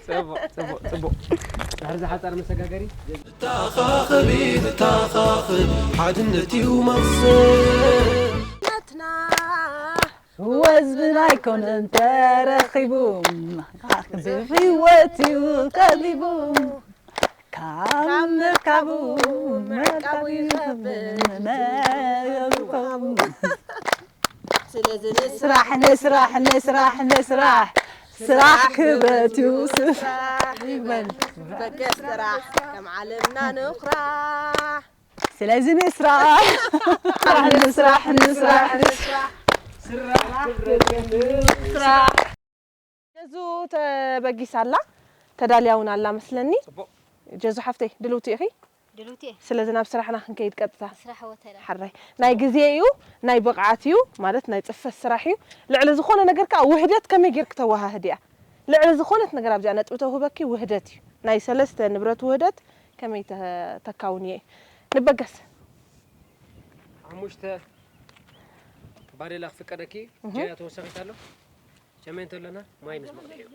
ጽቡቕ ጽቡቕ ጽቡቕ። ድሕሪ ዝሓጻር መሰጋገሪ። ንተኻኸብ ንተኻኸብ ሓድነት እዩ መቕሰን። ናትና ወዝብና ኣይኮነን ተረኺቡ፣ ብህይወት እዩ ቀሪቡ። ካብ ምርካቡ ምዕቃቡ ይኸብድ መርካቡ። ስለዚ ንስራሕ፣ ንስራሕ፣ ንስራሕ፣ ንስራሕ። ስራሕ ክብረት እዩ፣ ስራሕ ይበል። በገስ ስራሕ፣ ከም ዓለምና ንኹራሕ። ስለዚ ንስራሕ፣ ንስራሕ፣ ንስራሕ፣ ንስራሕ። ስራሕ ክብረት እዩ፣ ስራሕ። ጀዙ ተበጊሳ ኣላ፣ ተዳልያ እውን ኣላ መስለኒ። ጽቡቕ። ጀዙ ሓፍተይ፣ ድልውቲ ኢኺ? ድልውቲ እየ። ስለዚ ናብ ስራሕና ክንከይድ ቀጥታ። ስራሕ ወተላ። ሓራይ። ናይ ግዜ እዩ፣ ናይ ብቕዓት እዩ፣ ማለት ናይ ጽፈት ስራሕ እዩ። ልዕሊ ዝኾነ ነገር ከኣ ውህደት ከመይ ጌርክ ተወሃህድ እያ። ልዕሊ ዝኾነት ነገር ኣብዚኣ ነጥቢ ተውህበኪ ውህደት እዩ። ናይ ሰለስተ ንብረት ውህደት ከመይ ተ-፣ ተካውን እየ። ንበገስ። ሓሙሽተ ባዴላ ክፍቀደኪ፣ እህ። ጀያ ተወሰኺት ኣሎ። ሸሜንቶ ኣለና፣ ማይ ምስ መቕድሒኡ።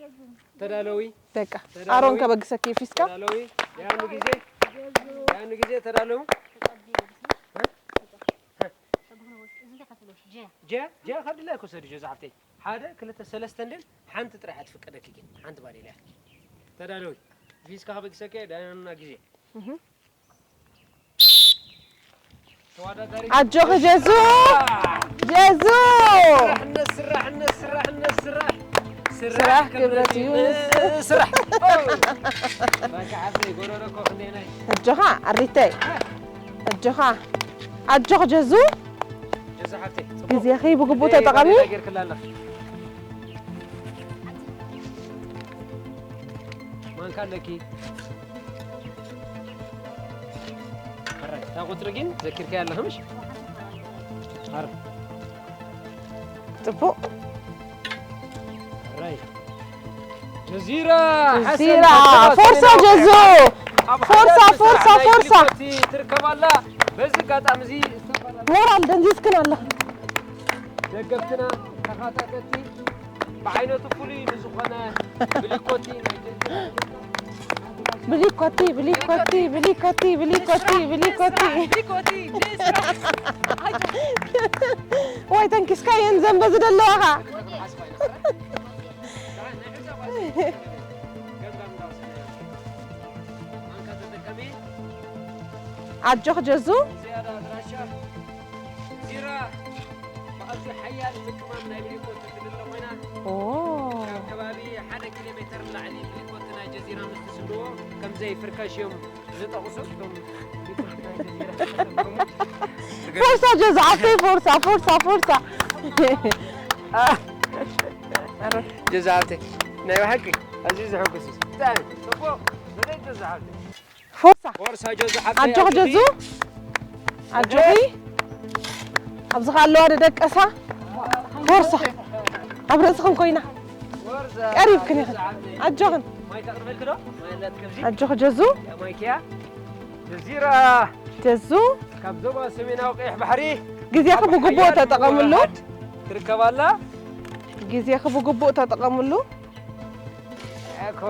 ተዳለዊ። በቃ፣ ተዳለዊ። ኣሮን ከበግሰኪ ፊስካ። ተዳለዊ። ያኑ ግዜ፣ ያኑ ግዜ ተዳለዉ። ጀ፣ ጀ ካብ ድላይ ክወሰዱ ጀዙ ሓፍተይ። ሓደ፣ ክልተ፣ ሰለስተ እንድን ሓንቲ ጥራሕ እያ ትፍቀደኪ ግን፣ ሓንቲ ባዴላ እያ። ተዳለዊ። ፊስካ ከበግሰኪ፣ ዳና ግዜ። እህ። ተወዳዳሪ ኣጆኺ ጀዙ፣ ጀዙ። ስራሕ፣ ስራሕ፣ ስራሕ፣ ስራሕ። ስራሕ ክብረት እዩ። ስራሕ። በቃ፣ ዓፍሪ፣ ጎረሮ እኮ ክንደይ ናይ ኣጆኻ፣ ኣሪተይ። ኣጆኻ። ኣጆኺ ጀዙ። ጀዙ ሓፍተይ፣ ጽቡቕ። ግዜኺ ብግቡእ ግዜ ተጠቐሚ። ባዴላ ጌርክላ ኣለኺ። ማንካ ኣለኪ። ሕራይ፣ እታ ቁጽሪ ግን ዘኪርካያ ኣለኺ ምሽ? ኣረ። ጽቡቕ። ሕራይ። ጀዚራ ጀዚራ፣ ሓሰን፣ ፎርሳ ጀዙ። ኣብ ፎርሳ፣ ሓሰን ፎርሳ፣ ናይ ፎርሳ። ፊሊኮቲ ትርከብ ኣላ። በዚ ኣጋጣሚ እዚ ሞራል ደንዚዝክን ኣለኺ። ደገፍትና ተኻታተልቲ ብዓይነቱ ፍሉይ ንዝኾነ ብሊኮቲ ናይ ጀዚራ ብሊኮቲ፣ ብሊኮቲ፣ ብሊኮቲ፣ ብሊኮቲ፣ ብሊኮቲ። ብሊኮቲ፣ ጀዚራ። ወይ ተንኪስካ የን ዘንበ ዝደለዋኻ። ኣጆኽ ጀዙ። ዚራ ብኣዝዩ ሓያል ምቅማም ናይ ብሊኮቲ ትድለ ኮይና፣ ኦ። ካብ ከባቢ ሓደ ኪሎ ሜተር ንላዕሊ ብሊኮቲ ናይ ጀዚራ ምስ ትስንድዎ ከም ዘይፍርከሽ እዮም ዝጠቕሱ እቶም ብሊኮቲ ናይ ጀዚራ ዝተጠቀሙ። ፎርሳ ጀዙ ሓፍተይ፣ ፎርሳ፣ ፎርሳ፣ ፎርሳ። ጀዙ ሓፍተይ፣ ናይ ብሓቂ ኣዝዩ ዘሐጉስ እዩ። ብጣዕሚ ጽቡቕ። በደይ ጀዙ ሓፍተይ። ፎርሳ። ፎርሳ ጀዙ ሓፍተይ ኣጆኺ ኣጆኺ። ጀዙ። ኣጆኺ። ኣብዚ ኸኣ ኣለዋ ደደቀሳ። ፎርሳ። ኣብ ርእስኽን ኮይና። ፎርሳ ቀሪብክን ኢኽን። ጀዙ ሓፍተይ። ኣጆኽን። ማይ ተቕርበልኪ ዶ? ማይ ኣላትኪ ኣብዚ? ኣጆኺ ጀዙ። ያ ማይክያ። ጀዚራ። ጀዙ። ካብ ዞባ ሰሜናዊ ቀይሕ ባሕሪ ግዜኺ ኣብ ብግቡእ ሓያል ተጠቐምሉ። ምውህሃድ ትርከብ ኣላ። ግዜኺ ብግቡእ ተጠቐምሉ። ኣኮ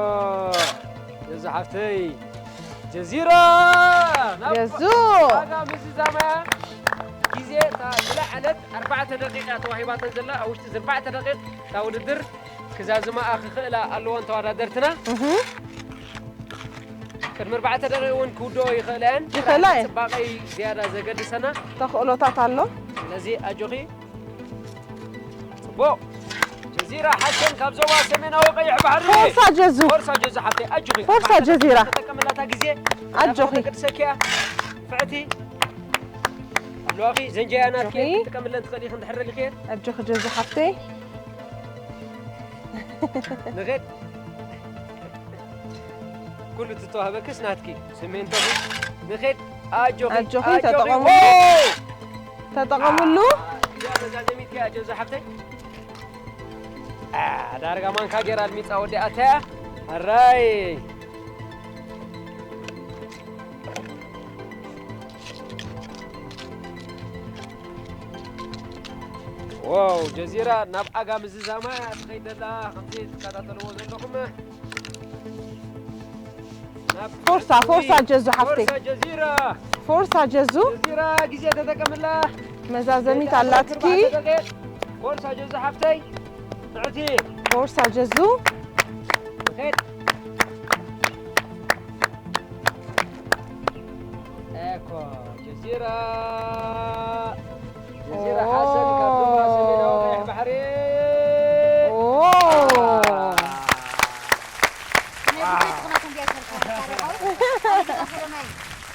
ጀዙ ሓፍተይ፣ ጀዚራ ናብ ጀዙ። ዋጋ ምዝዛማ ግዜ እታ ዝለዓለት ኣርባዕተ ደቂቃ ተዋሂባተን ዘላ፣ ኣብ ውሽጢ እዚ ኣርባዕተ ደቂቕ እታ ውድድር ክዛዝማኣ ክኽእላ ኣለወን ተወዳደርትና። እህ። ቅድሚ ኣርባዕተ ደቂቕ እውን ክውድኦ ይኽእላ እየን። ይኽእላ እየን። ጽባቐ እዩ ዝያዳ ዘገድሰና። ተኽእሎታት ኣሎ። ስለዚ ኣጆኺ። ጽቡቕ። ጀዚራ ሓሰን ካብ ዞባ ሰሜናዊ ቀይሕ ባሕሪ። ፎርሳ ጀዙ። ፎርሳ ጀዙ ሓፍተይ፣ ኣጆኺ። ፎርሳ ጀዚራ። ተጠቀመላታ ግዜ። ኣጆኺ። ተገድሰኪያ። ፍዕቲ። ኣለዋኺ፣ ዘንጃያ ናትኪ ኣጆኺ። ክትጥቀምለን ትኽእሊ ኢኺ እንድሕር ደሊኽየን። ኣጆኺ ጀዙ ሓፍተይ። ንኸድ። ኩሉ ትተዋህበክስ ናትኪ። ስሜንቶኺ። ንኸድ። ኣጆኺ፣ ኣጆኺ፣ ኣጆኺ። ተጠቐሙ። ዎ! ተጠቐምሉ። እዚኣ መዛዘሚት እያ፣ ጀዙ ሓፍተይ። አ፣ ዳርጋ ማንካ ጌራ ኣልሚጻ ወዲኣታ እያ። ሕራይ። ዋው፣ ጀዚራ ናብ ኣጋ ምዝዛማ እያ ትኸይድ ዘላ፣ ከምዚ ትከታተልዎ ዘለኹም። ናብ ፎርሳ፣ ፎርሳ ጀዙ ሓፍተይ። ፎርሳ ጀዚራ። ፎርሳ ጀዙ። ጀዚራ ግዜ ተጠቀምላ። መዛዘሚት ኣላትኪ። ኣርባዕተ ደቂቕ። ፎርሳ ጀዙ ሓፍተይ። ንዕቲ። ፎርሳ ጀዙ። ንኸይድ። ኤኮ ጀዚራ። ጀዚራ ሓሰን ካብ ዞባ ሰሜናዊ ቀይሕ ባሕሪ። ኦ።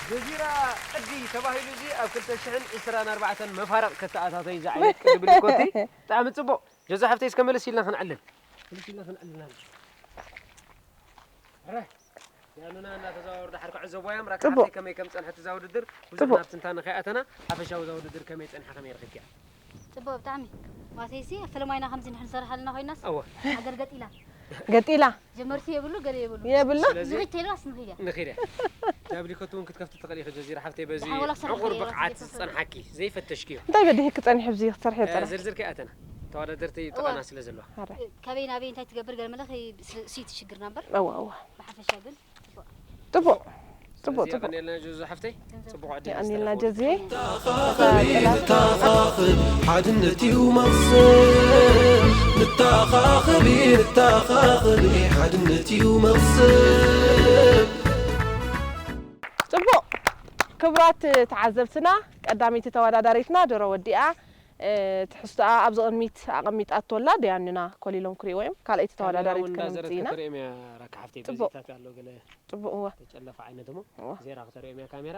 ጀዚራ ቅዲ ተባሂሉ እዚ ኣብ ክልተ ሽሕን ዕስራን ኣርባዕተን መፋርቕ ከተኣታተዩ ዝዓይነት ቅዲ ብሊኮቲ። ብጣዕሚ ጽቡቕ። ጀዙ ሓፍተይ እስከ መለስ ኢልና ክንዕልል። መለስ ኢልና ክንዕልል። ረ፣ ያኑና እናተዘዋወሩ ድሓር ክዕዘብዋ እዮም። ራካ ጽቡቕ። ሓፍተይ ከመይ ከም ጸንሐት እዛ ውድድር ብዙሕ ጽቡቕ። ናብ ትንታነ ከይኣተና ሓፈሻዊ እዛ ውድድር ከመይ ጸንሐ ከመይ ረኺብኪያ? ጽቡቕ ብጣዕሚ። ዋተይሲ ፍልማይና ከምዚ ንሕን ንሰርሕ ኣለና ኮይናስ እወ። ሃገር ገጢላ። ገጢላ። ጀመርቲ የብሉ፣ ገለ የብሉ። የብሉ። ስለዚ ንኺድ ተይልዋስ ንኺድ እያ። ንኺድ እያ። ዳብሊኮት እውን ክትከፍቲ ትኽእሊ ኢኺ ጀዚራ ሓፍተይ፣ በዚ ዝሓወላ ክሰርሕ ዕቑር እየ፣ ብቕዓት ራሱ ዝጸንሓኪ ዘይፈተሽክዮ። እንታይ ገዲህኪ ጸኒሑ ኣብዚ ክትሰርሒ እ፣ ጸኒሕኪ? ዝርዝር ከይኣተና ተወዳደርቲ እወ። ጥቐና ስለ ዘለዋ። ኣረ። ካበይ ናበይ እንታይ ትገብር ገለ መለ ኸይ-፣ ስ-፣ ስይቲ ሽግርና እምበር። እወ፣ እወ። ብሓፈሻ ግን ጽቡቕ። ጽቡቕ። ጽቡቕ፣ ስለዚ ጽቡቕ። የቐንየልና ጀዙ ሓፍተይ። ጽቡቕ ዕድል የቐንየልና ይስተረፍ። ጀዙ። ንተኻኸብ፣ ንተኻኸብ፣ ሓድነት እዩ መቕሰን። ንተኻኸብ፣ ንተኻኸብ፣ ሓድነት እዩ መቕሰን። ጽቡቕ። ክቡራት ተዓዘብትና፣ ቀዳመይቲ ተወዳዳሪትና ድሮ ወዲኣ፣ እ፣ ትሕዝቶኣ ኣብዚ ቅድሚት ኣቐሚጣቶ ኣላ። ደያኑና ኮሊሎም ክርእይዎ እዮም። ካልኣይቲ ተወዳዳሪት ካሜራ እውን እንዳዘረት ከነምጽእ ኢና። ከተርእዮም እያ ራካ ሓፍተይ። ጽቡቕ። በዚታት ኣሎ ገለ ጽቡቕ፣ እወ። ተጨለፈ ዓይነት እሞ እወ። ዜራ ከተርእዮም እያ ካሜራ።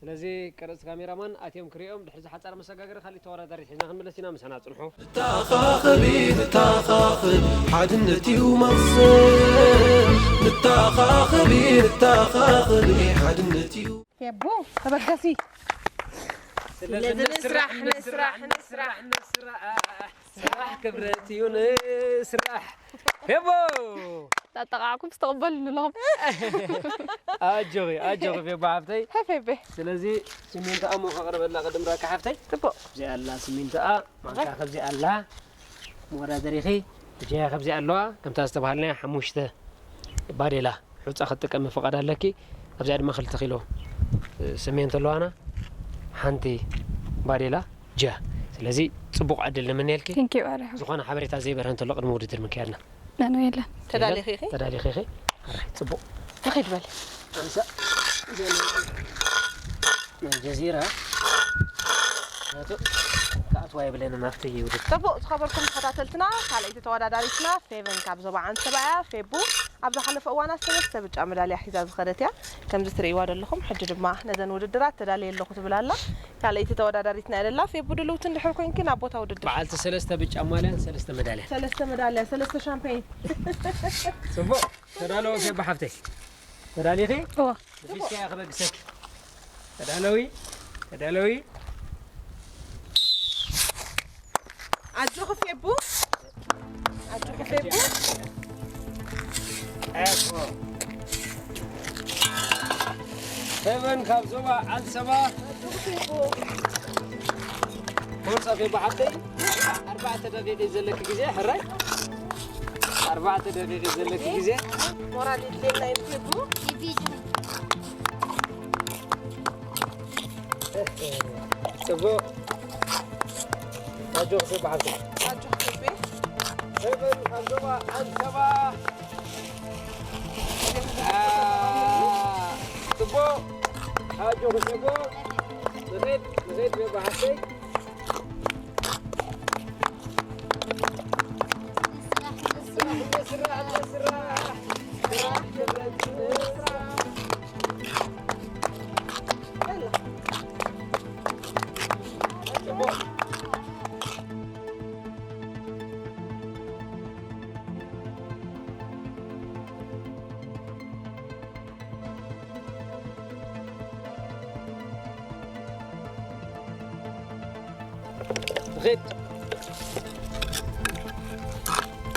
ስለዚ ቀረጽቲ ካሜራማን ኣትዮም ክርእዮም፣ ድሕሪ እዚ ሓጻር መሰጋገሪ ካልእ ተወዳዳሪት ሒዝና ክንምለስ ኢና፣ ምሳና ጽንሑ። ንተኻኸቢ፣ ንተኻኸብ፣ ሓድነት እዩ መቕሰን። ንተኻኸቢ፣ ንተኻኸብ፣ ሓድነት እዩ። ፌቡ፣ ተበገሲ። ስለ ስለ ዝብል ዝብል ስራሕ፣ ስራሕ፣ ንስራሕ፣ ንስራሕ፣ ንስራሕ፣ ንስራሕ። ስራሕ ክብረት እዩ ንስራሕ። ፌቡ! ጣጣቃዕኩም ዝተቐበሉ ኣለኹም። ኣጆኺ፣ ኣጆኺ ፌቡ ሓፍተይ። ሀ ፌቤ። ስለዚ ሲሚንቶኣ እሞ ከቕርበላ ቅድም ራካ ሓፍተይ። ጽቡቕ። እዚኣ ኣላ ሲሚንቶኣ፣ ማንካ ከብዚኣ ኣላ። መወዳደሪኺ ብጀያ ከብዚኣ ኣለዋ። ከምታ ዝተባሃልናያ ሓሙሽተ ባዴላ ሑጻ ክትጥቀሚ ፍቓድ ኣለኪ። ኣብዚኣ ድማ ክልተ ኪሎ ሲሚንቶ ኣለዋና። ሓንቲ ባዴላ ጀያ። ስለዚ ጽቡቕ ዕድል ንምነየልኪ። Thank you፣ ኣረ። ዝኾነ ሓበሬታ ዘይበርሀ እንተሎ ቅድሚ ውድድር ምክያድና። ናኖ የለን። ተዳሊኺ ኢኺ? ተዳሊኺ ኢኺ? ኣረ፣ ጽቡቕ። ንኺድ በል። ኣምሳ። ናይ ጀዚራ ናቱ ክኣትዋ የብለንን ኣብቲ ውድድር። ጽቡቕ፣ ዝኸበርኩም ተኸታተልትና፣ ካልኣይቲ ተወዳዳሪትና ፌቨን ካብ ዞባ ዓንሰባ እያ። ፌቡ ኣብ ዝሓለፈ እዋናት ሰለስተ ብጫ መዳልያ ሒዛ ዝኸደት እያ። ከምዚ ትርእይዋ ዘለኹም፣ ሕጂ ድማ ነዘን ውድድራት ተዳልየ ኣለኹ ትብል ኣላ። ካልኣይቲ ተወዳዳሪትና እያ ዘላ። ፌቡ ድልውቲ እንድሕር ኮይንኪ ናብ ቦታ ውድድር። በዓልቲ ሰለስተ ብጫ ማልያን ሰለስተ መዳልያን። ሰለስተ መዳልያ፣ ሰለስተ ሻምፔን። ጽቡቕ። ተዳለወ ፌቡ ሓፍተይ። ተዳሊኺ? እወ። ንፊስካ እየ ክበግሰኪ። ተዳለዊ፣ ተዳለዊ። ኣጆኺ ፌቡ። ኣጆኺ ፌቡ። ኤኮ። ፌቨን ካብ ዞባ ዓንሰባ። ኣጆኺ ፌቡ። ፎርሳ ፌቡ ሓፍተይ። ኣርባዕተ ደቂቕ እዩ ዘለኪ ግዜ፣ ሕራይ። ኣርባዕተ ደቂቕ እዩ ዘለኪ ግዜ። ሞራል የድልየና እዩ ፌቡ። ጽቡቕ። ኣጆኺ ፌቡ ሓፍተይ። ኣጆኺ ፌቡ። ፌቨን ካብ ዞባ ዓንሰባ። አ፣ ጽቡቕ። ኣጆኺ ፌቡ። ንኺድ፣ ንኺድ ፌቡ ሓፍተይ። ንኺድ።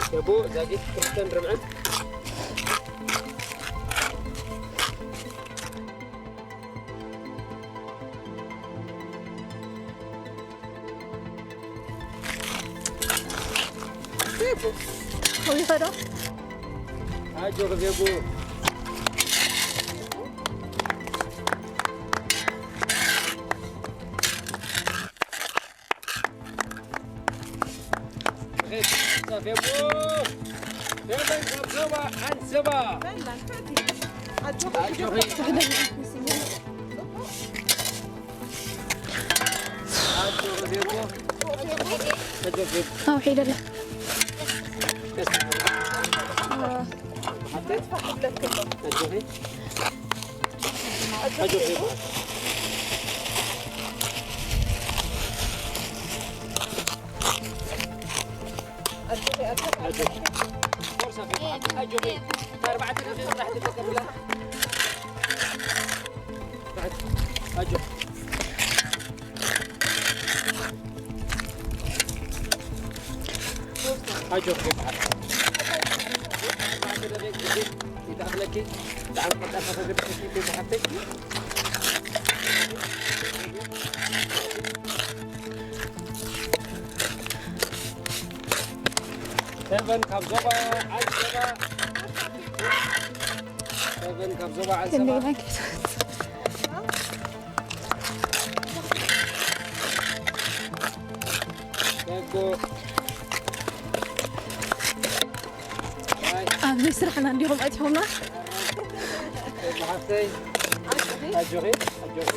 ፌቡ፣ ዛጊት ክልተን ርብዕን። ከዊኸ ዶ? ኣጆኺ ፌቡ። ፌቡ። ፌበን ካብ ዞባ ዓንሰባ። ኣጆኺ። ኣጆኺ ፌቡ። ኣጆኺ ፌቡ። ኣውሒደላ። ኣጆኺ ይበሃል። ይተኣኽለኪ፣ ብጣዕሚ ቀልጣፋ ከገድሰኪ ይበሃል። ሰቨን ካብ ዞባ ዓንሰባ። ሰቨን ካብ ዞባ ዓንሰባ። ኣብዚ ስራሕና እንዲኹም ኣቲኹምና። ሓፍተይ ኣጆኺ ኣጆኺ።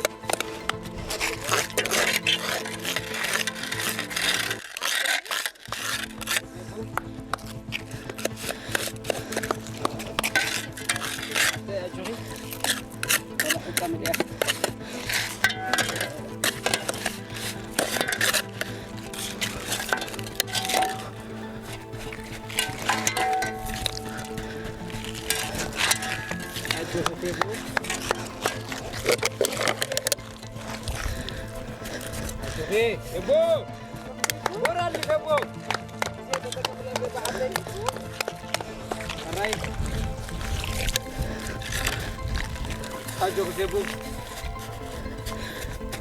ኣጆኺ ፌቡ።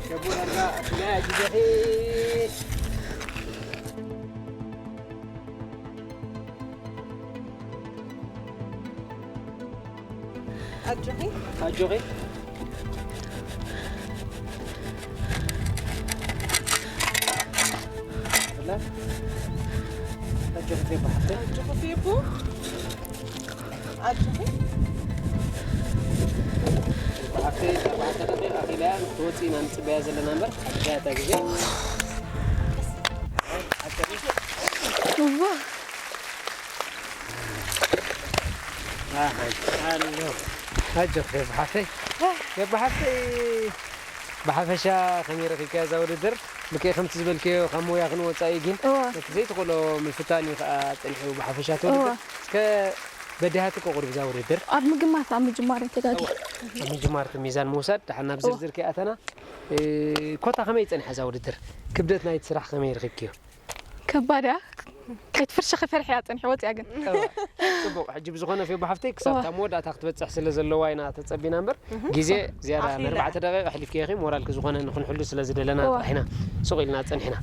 ፌቡ ዳርጋ ብናይ ኣጅዘኺ። ኣጆኺ ኣጆኺ። ኣጆኺ ፌቡ ሓፍተይ። ኣጆኺ ፌቡ ኣጆኺ። ሓፍተይ ኣርባዕተ ደቂቕ ኣኺላ ክትወፅእ ኢና ንፅበያ ዘለና እምበር ሓድሻ እታ ግዜ። እዋ። ኣጆኺ ፌቡ ሓፍተይ። ፌቡ ሓፍተይ። ብሓፈሻ ከመይ ረኺብካያ እዛ ውድድር? ልክዕ ከምቲ ዝበልክዮ ካብ ሞያ ክንወፃኢ ግን እወ። ነቲ ዘይትኽእሎ ምፍታን እዩ ከዓ ፀኒሑ ብሓፈሻ እቲ ውድድር። እወ። እስከ በዲሃትኮ ቁሩብ እዛ ውድድር። ኣብ ምግማት ኣብ ምጅማር ተጋጊ ኣብ ምጅማር እቲ ሚዛን ምውሳድ ደሓን ናብ እወ። ዝርዝር ከይኣተና እ፣ ኮታ ከመይ ፀኒሓ እዛ ውድድር? ክብደት ናይቲ ስራሕ ከመይ ረኺብክዮ? ከባድ እያ። ከይትፍርሽኺ ፈሪሐ እያ ፀኒሐ ወፂኣ ግን እወ። ፅቡቕ ሕጂ ብዝኾነ ፌቡ ሓፍተይ ክሳብ እወ። እታ መወዳእታ ክትበፅሕ ስለ ዘለዋ ኢና ተፀቢና እምበር ግዜ ዝያዳ ኣኺላ። ንኣርባዕተ ደቂቕ ኣሕሊፍክዮ ኢኺ ሞራልኪ ዝኾነ ንክንሕሉ ስለ ዝደለና እወ። ጥራሕ ኢና ስቕ ኢልና ፀኒሕና።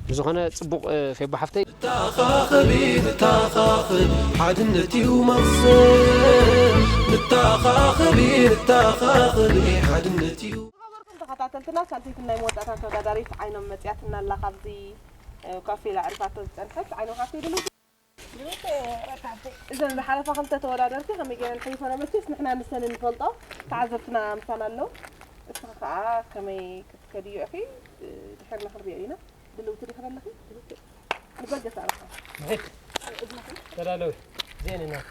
ብዝኾነ ፅቡቕ እ፣ ፌቡ ሓፍተይ። ንተኻኸቢ ንተኻኸቢ ሓድነት እዩ መቕሰን ንተኻኸቢ ንተኻኸቢ ሓድነት እዩ ተኸታተልትና ሳልሰይቲ ናይ መወዳእታ ተወዳዳሪት ዓይኖም መፅያትና ኣላ ካብዚ እ፣ ኮፍ ኢላ ዕሪፋቶ ዝፀንሐት ዓይኖም ሓፍተይ ድልውቲ እዘን ዝሓለፋ ክልተ ተወዳደርቲ ከመይ ገይረን ሓሊፈን መቼስ ንሕና ንሰን ንፈልጦ ተዓዘብትና ምሳና ኣለዉ እስኻ ከዓ ከመይ ክትከድዮ ኢኺ ድሕርና ክንሪኦ ኢና ድልውቲ ዲኺ ዘለኺ ንበገስ ኣልካ ምሒት ተዳለዊ እዚአን ናት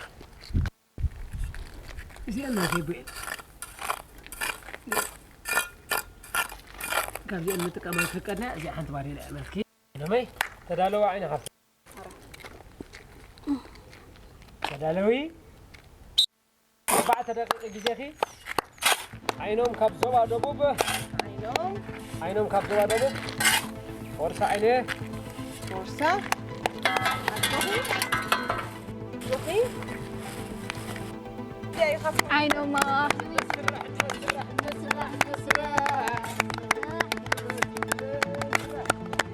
እዚአን ናት ይቡኤል ካብዚአን ንጥቀማ ዝፈቀድና እዚኣ ሓንቲ ባዴላ እያ መልኪ ነመይ ተዳለዋ ዓይነ ሓፍቲ ተዳለዊ ኣርባዕተ ደቂቕ ግዜኺ ዓይኖም ካብ ዞባ ደቡብ ዓይኖም ዓይኖም ካብ ዞባ ደቡብ ወርሳ ዓይነ ቦርሳ ኣጆኺ ኣጆኺ ዓይኖማ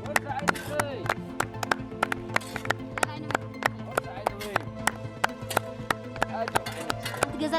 ወርሳ ዓይነ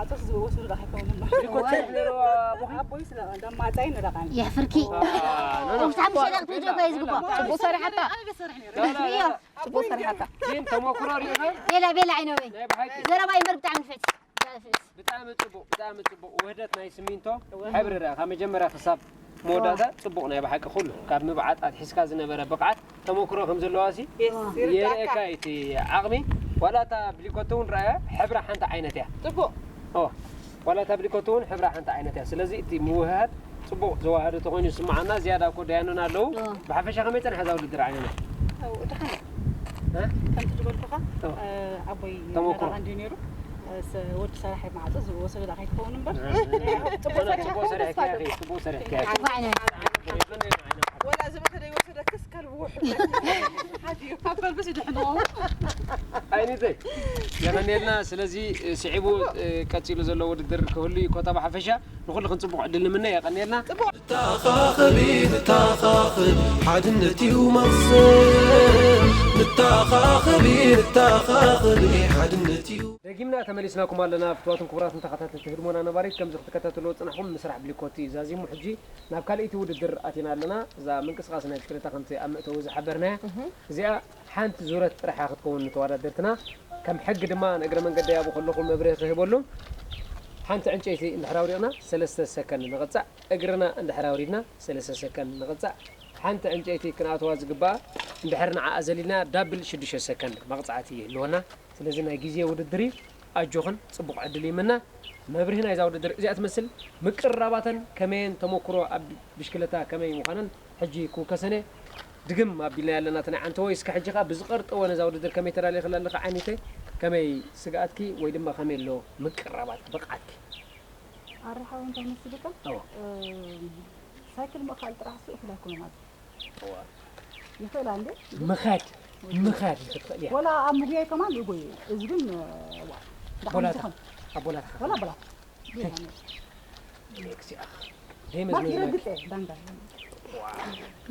ማዕጾ ዝወሰዱ ዶ ኣይከውንን እምበር። ሪኮርድ ነይሩ ኣቦኺ? ኣቦይ ስለ እንዳ ማጻይ ንረቃኒ። የሕፍርኪ። ውሽጣ ምሽ ደቅ ትውጆ እኮ እዩ ዝግባ። ጽቡቅ ሰሪሓታ። ሪዮ። ጽቡቅ ሰሪሓታ። ግን ተሞክሮ ሪኢኻ ቤላ ቤላ ዓይነወይ። ናይ ብሓቂ ዘረባ ይንበር ብጣዕሚ ንፍዕቲ። ብጣዕሚ ጽቡቕ፣ ብጣዕሚ ጽቡቕ። ውህደት ናይ ስሚንቶ ሕብሪ ርኣ ካብ መጀመርያ ክሳብ መወዳእታ ጽቡቕ ናይ ብሓቂ ኩሉ ካብ ምብዓጥ ኣትሒዝካ ዝነበረ ብቕዓት ተመክሮ ከም ዘለዋ ሲ የርእየካ እቲ ዓቕሚ። ዋላ እታ ብሊኮቶ እውን ረኣያ ሕብራ ሓንቲ ዓይነት እያ። ጽቡቕ ኦ ዋላ እታ ብሊኮቶ እውን ሕብራ ሓንቲ ዓይነት እያ። ስለዚ እቲ ምውህሃድ ጽቡቕ ዘዋሃደ ተኾይኑ ይስምዓና። ዝያዳ እኮ ዳያኑና ኣለዉ። ብሓፈሻ ከመይ ጸንሐ እዛ ውድድር ዓይነና? ደሓን እ? ከምቲ ዝበልኩኻ ኦ። ኣቦይ ተመክሮ። ናራኻ እንዲ ነይሩ ወዲ ሰራሒ ማዕጾ ዝወሰዱ ዳ ከይትኸውን እምበር ጽቡቕ ሰሪሕካ ኢኺ፣ ጽቡቕ ሰሪሕካ ኢኺ። ወላ እዚ መተ ደይወሰደክስ ከልቢ ውሕድ ሓዲዩ ካብ ከልብስ ይድሕንዎ ዓይነተይ የቐንየልና። ስለዚ ስዒቡ ቀጺሉ ዘሎ ውድድር ክህሉ እዩ። ኮታ ብሓፈሻ ንኹልኽን ጽቡቕ ዕድል ንምነ። የቐንየልና። ንተኻኸብ ንተኻኸብ ሓድነት እዩ መኽሰብ። ንተኻኸብ ንተኻኸብ ሓድነት እዩ። ደጊምና ተመሊስናኩም ኣለና። ፍትዋትን ክቡራትን ተኸታተልቲ ህድሞና ነባሪት፣ ከምዚ ክትከታተልዎ ዝጸናሕኩም ምስራሕ ብሊኮቲ እዩ ዛዚሙ። ሕጂ ናብ ካልኣይቲ ውድድር ኣቲና ኣለና። እዛ ምንቅስቓስ ናይ ብሽክለታ ከምቲ ኣብ መእተዊ ዝሓበርናያ እዚኣ ሓንቲ ዙረት ጥራሕ እያ ክትከውን ንተወዳደርትና። ከም ሕጊ ድማ ንእግረ መንገደይ ኣብኡ ከለኹ መብርሂ ክህበሉ ሓንቲ ዕንጨይቲ እንድሕር ኣውዲቕና ሰለስተ ሰከንድ ንቕጻዕ፣ እግርና እንድሕር ኣውሪድና ሰለስተ ሰከንድ ንቕጻዕ፣ ሓንቲ ዕንጨይቲ ክንኣትዋ ዝግባኣ እንድሕር ንዓኣ ዘሊልና ዳብል ሽዱሽተ ሰከንድ መቕጻዕቲ ይህልወና። ስለዚ ናይ ግዜ ውድድር እዩ። ኣጆኽን ጽቡቕ ዕድል ይምነ። መብርሂ ናይዛ ውድድር እዚኣ ትመስል። ምቅርራባተን ከመየን ተመኩሮ ኣብ ብሽክለታ ከመይ ምዃነን ሕጂ ክውከሰን እየ። ድግም ኣቢልና ያለና እቲ ናይ ዓንተወይ እስከ ሕጂ ኸኣ ብዝቐርጠወ ነዛ ውድድር ከመይ ተዳሊኺ ኣለኺ ዓይነተይ? ከመይ ስግኣትኪ ወይ ድማ ከመይ ኣሎ ምቅርራባት ብቕዓትኪ? ኣረ ሓወይ እንታይ መሲልካ? እወ። እም፣ ሳይክል ምእካል ጥራሕ እሱ እኹል ኣይኮነን ኣብዚ። እወ። ይኽእላ እንዴ? ምኻድ ምኻድ ክትኽእል እያ። ወላ ኣብ ምጉያይ ከማን ይጎዩ። እዚ ግን እዋ። ደሓን ቦላታ ዝኾን። ኣብ ቦላታ ወላ በላት። ሌክሲያ ደይ ማክ መዝመዝ ይረግጥ እየ ዳንጋ።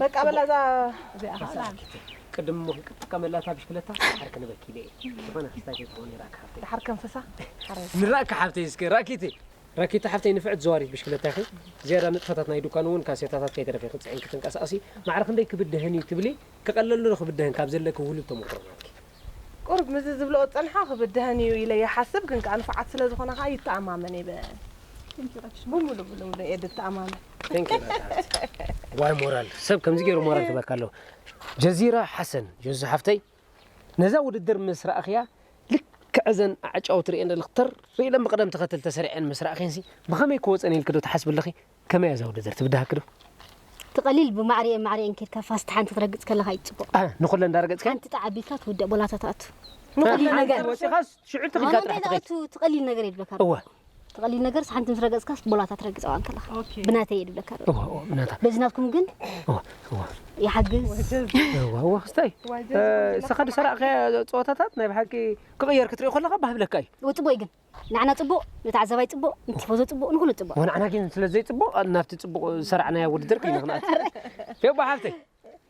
በቃ በላ እዛ እዚኣ ኸኣ ቅድም እሞ ክጥቀመላ እታ ብሽክለታ ሓር ከነበኪ ኢለ እየ። ዝኾነ ክስታይ ከይትኾን ይራክ ሓፍተይ። ድሓር ከንፈሳ። ሓረይ። ንራክ ሓፍተይ እስከ ራኪተይ። ራኪታ ሓፍተይ ንፍዕቲ ዘዋሪት ብሽክለታ ኢኺ። ዝያዳ ንጥፈታት ናይ ዱካን እውን ካሴታታት ከይተረፈ ክትጽዕን ክትንቀሳቐሲ። ማዕረ ክንደይ ክብድሀን እዩ ትብሊ? ክቐለሉ ዶ ክብድሀን ካብ ዘለኪ ውሉድ ተመኩሮ ናትኪ? ቁሩብ ምስዚ ዝብልኦ ዝጸንሓ ክብድሀን እዩ ኢለ ይሓስብ፣ ግን ከኣ ንፉዓት ስለ ዝኾና ከኣ ይተኣማመን እየ ብ-፣ ብምሉእ ብምሉእ እየ ድተኣማመን። Thank you ናታ ሓፍተይ። ዋይ ሞራል። ሰብ ከምዚ ገይሩ ሞራል ክበካ ኣለዎ። ጀዚራ ሓሰን፣ ጆዚ ሓፍተይ፣ ነዛ ውድድር ምስ ረኣኽያ ልክዕ እዘን ኣዕጫው ትርእየን ዘለኽ ተር ኢለን ብቕደም ተኸተል ተሰሪዐን ምስ ረኣኽየንሲ ብኸመይ ክወፀን ኢልኪ ዶ ትሓስቢ ኣለኺ? ከመይ እያ እዛ ውድድር ትብድሃኪ ዶ? ትቐሊል ብማዕሪኤን ማዕሪኤን ኬድካ ፋስት ሓንቲ ክትረግጽ ከለኻ እዩ ጽቡቕ። ኣህ፣ ንኹለን እንዳረገጽክን? ሓንቲ ጣዕ ኣቢልካ ትውድእ ቦላታ ትኣቱ። ንኹሉ ሓንቲ ነገር ወፂኻስ ሽዑ ትኺድ ማለት ጥራሕ ትኸይድ። ትኣቱ ትቐሊል ነገር የድበካ። እወ። ትቐሊል ነገር ሓንቲ ምስ ረገጽካ ቦላታ ትረግጽ ኣዋን ከለኻ። ኦኬ። ብናተይ የድብለካ። እወ፣ እወ፣ ብናታ። በዚ ናትኩም ግን እወ፣ እወ። ይሓግዝ። እወ፣ እወ፣ ክስታይ። ዋጀ እ፣ ንስኻ ዝሰራእኻዮ ፀወታታት ናይ ብሓቂ ክቕየር ክትሪኦ ከለኻ ባህብለካ እዩ። ወጽቦይ ግን ንዓና ጽቡቕ፣ ንተዓዛባይ ጽቡቕ፣ ንቲፎዞ ጽቡቕ፣ ንኹሉ ጽቡቕ። ወንዓና ግን ስለ ዘይጽቡቕ ናብቲ ጽቡቕ ዝሰራዕናዮ ውድድር ክኢና ክንኣቱ። ፌቦ ሓፍተይ፣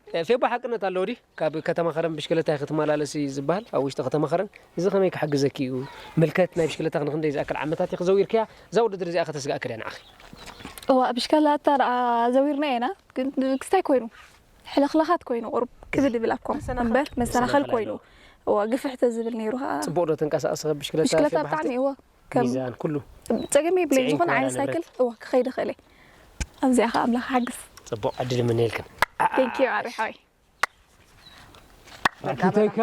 እ፣ ፌቦ ሓቅነት ኣለዎ ድዩ? ካብ ከተማ ኸረን ብሽክለታ ክትመላለሲ ዝበሃል ኣብ ውሽጢ ከተማ ኸረን፣ እዚ ከመይ ክሕግዘኪ እዩ? ምልከት ናይ ብሽክለታ ክንክንደይ ዝኣክል ዓመታት ኢኺ ዘዊርክያ? እዛ ውድድር እዚኣ ከተስግኣኪ ድያ ንዓኺ? እዋ ብሽክለታ ደኣ ዘዊርና ኢና፣ ግን ክስታይ ኮይኑ ሕልኽላኻት ኮይኑ ቁሩብ ክብድ ይብል ኣኮም መሰናኸል። እምበር መሰናኸል መሰናኸል ኮይኑ ኣለዎ። እዋ ግፍሕ ተዝብል ነይሩ ኸዓ ጽቡቕ ዶ ተንቀሳቐሲ ብሽክለታ ብሽክለታ ፌቦ ብጣዕሚ ሓፍተይ? እዋ ከም ሚዛን ኩሉ ጸገም የብለይ ጽዒንኪ ዝኾነ ዋላ ዓይነት ሳይክል ንብረት። እዋ ክኸይድ እኽእል እየ ኣብዚኣ ኸዓ ኣምላኽ ሓግዝ ጽቡቕ ዕድል ይምነየልክን። ቴንኪዩ ኣሪ ሓወይ ራኪተይካ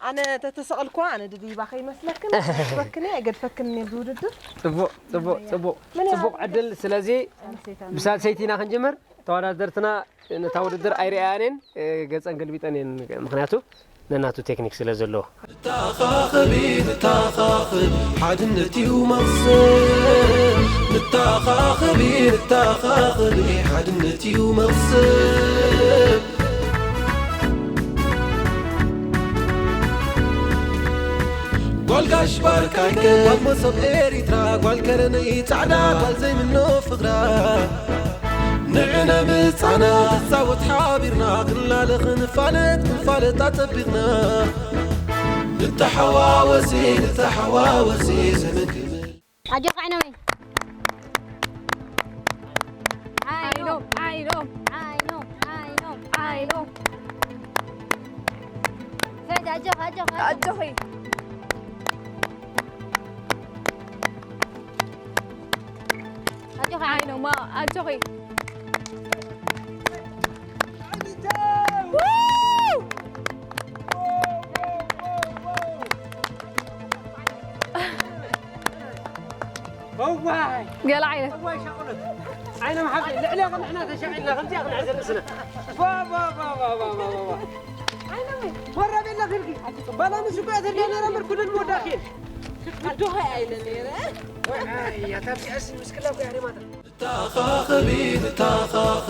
ኣነ ተተሰቕልኩ ኣነ ድድይባ ከይመስለክን ገድፈክን እየ ገድፈክን እየ ብውድድር ጽቡቕ ጽቡቕ ጽቡቕ ምን ጽቡቕ ዕድል። ስለዚ ኣንሴታ ብሳልሰይቲ ኢና ክንጅምር። ተወዳደርትና ነታ ውድድር ኣይረኣያን እየን፣ እ፣ ገጸን ገልቢጠን እየን፣ ምኽንያቱ ነናቱ ቴክኒክ ስለ ዘለዎ። ንተኻኸቢ ንተኻኸብ ሓድነት እዩ መኽሰብ። ንተኻኸቢ ንተኻኸብ ሓድነት እዩ መኽሰብ። ጓል ጋሽ ባርካይከ ጓል መሶብ ኤሪትራ ጓል ከረነይ ጻዕዳ ጓል ዘይምኖ ፍቕራ ንዕነ ምጻና ንጻወት ሓቢርና ክንላለ ክንፋለጥ ክንፋለጥ ኣጸቢቕና ንተሓዋወሲ ንተሓዋወሲ ዘመን ክብል ኣጆኻ ዓይነመይ። ዓይኖም ዓይኖም ዓይኖም ዓይኖም ዓይኖም ፍዕቲ ኣጆኻ ኣጆኻ ኣጆኺ ኣጆኻ ዓይኖም ዓይኖማ ኣጆኺ እዋይ ገለ ዓይነት እዋይ ሻቕሎት ዓይኖም ሓፍተይ ልዕሊ ንሕና ተሻቒልና ከምዚኣ ክንሕዘ ርእስና። ዋ ዋ ዋ ዋ ዋ ዋ ዋ ዋ ዓይኖመይ መራ ቤላ ኺልኪ ባላ ምስ እኮ እያ ተድልያ ነይራ እምበር ኩለን መወዳእኪ እየን። ኣጆኻ ኣይለ ነይረ። ወይ ኣያ ታብዚኣስ ምስክላ እኮ እያ ሪማታ። ንተኻኸቢ ንተኻኸብ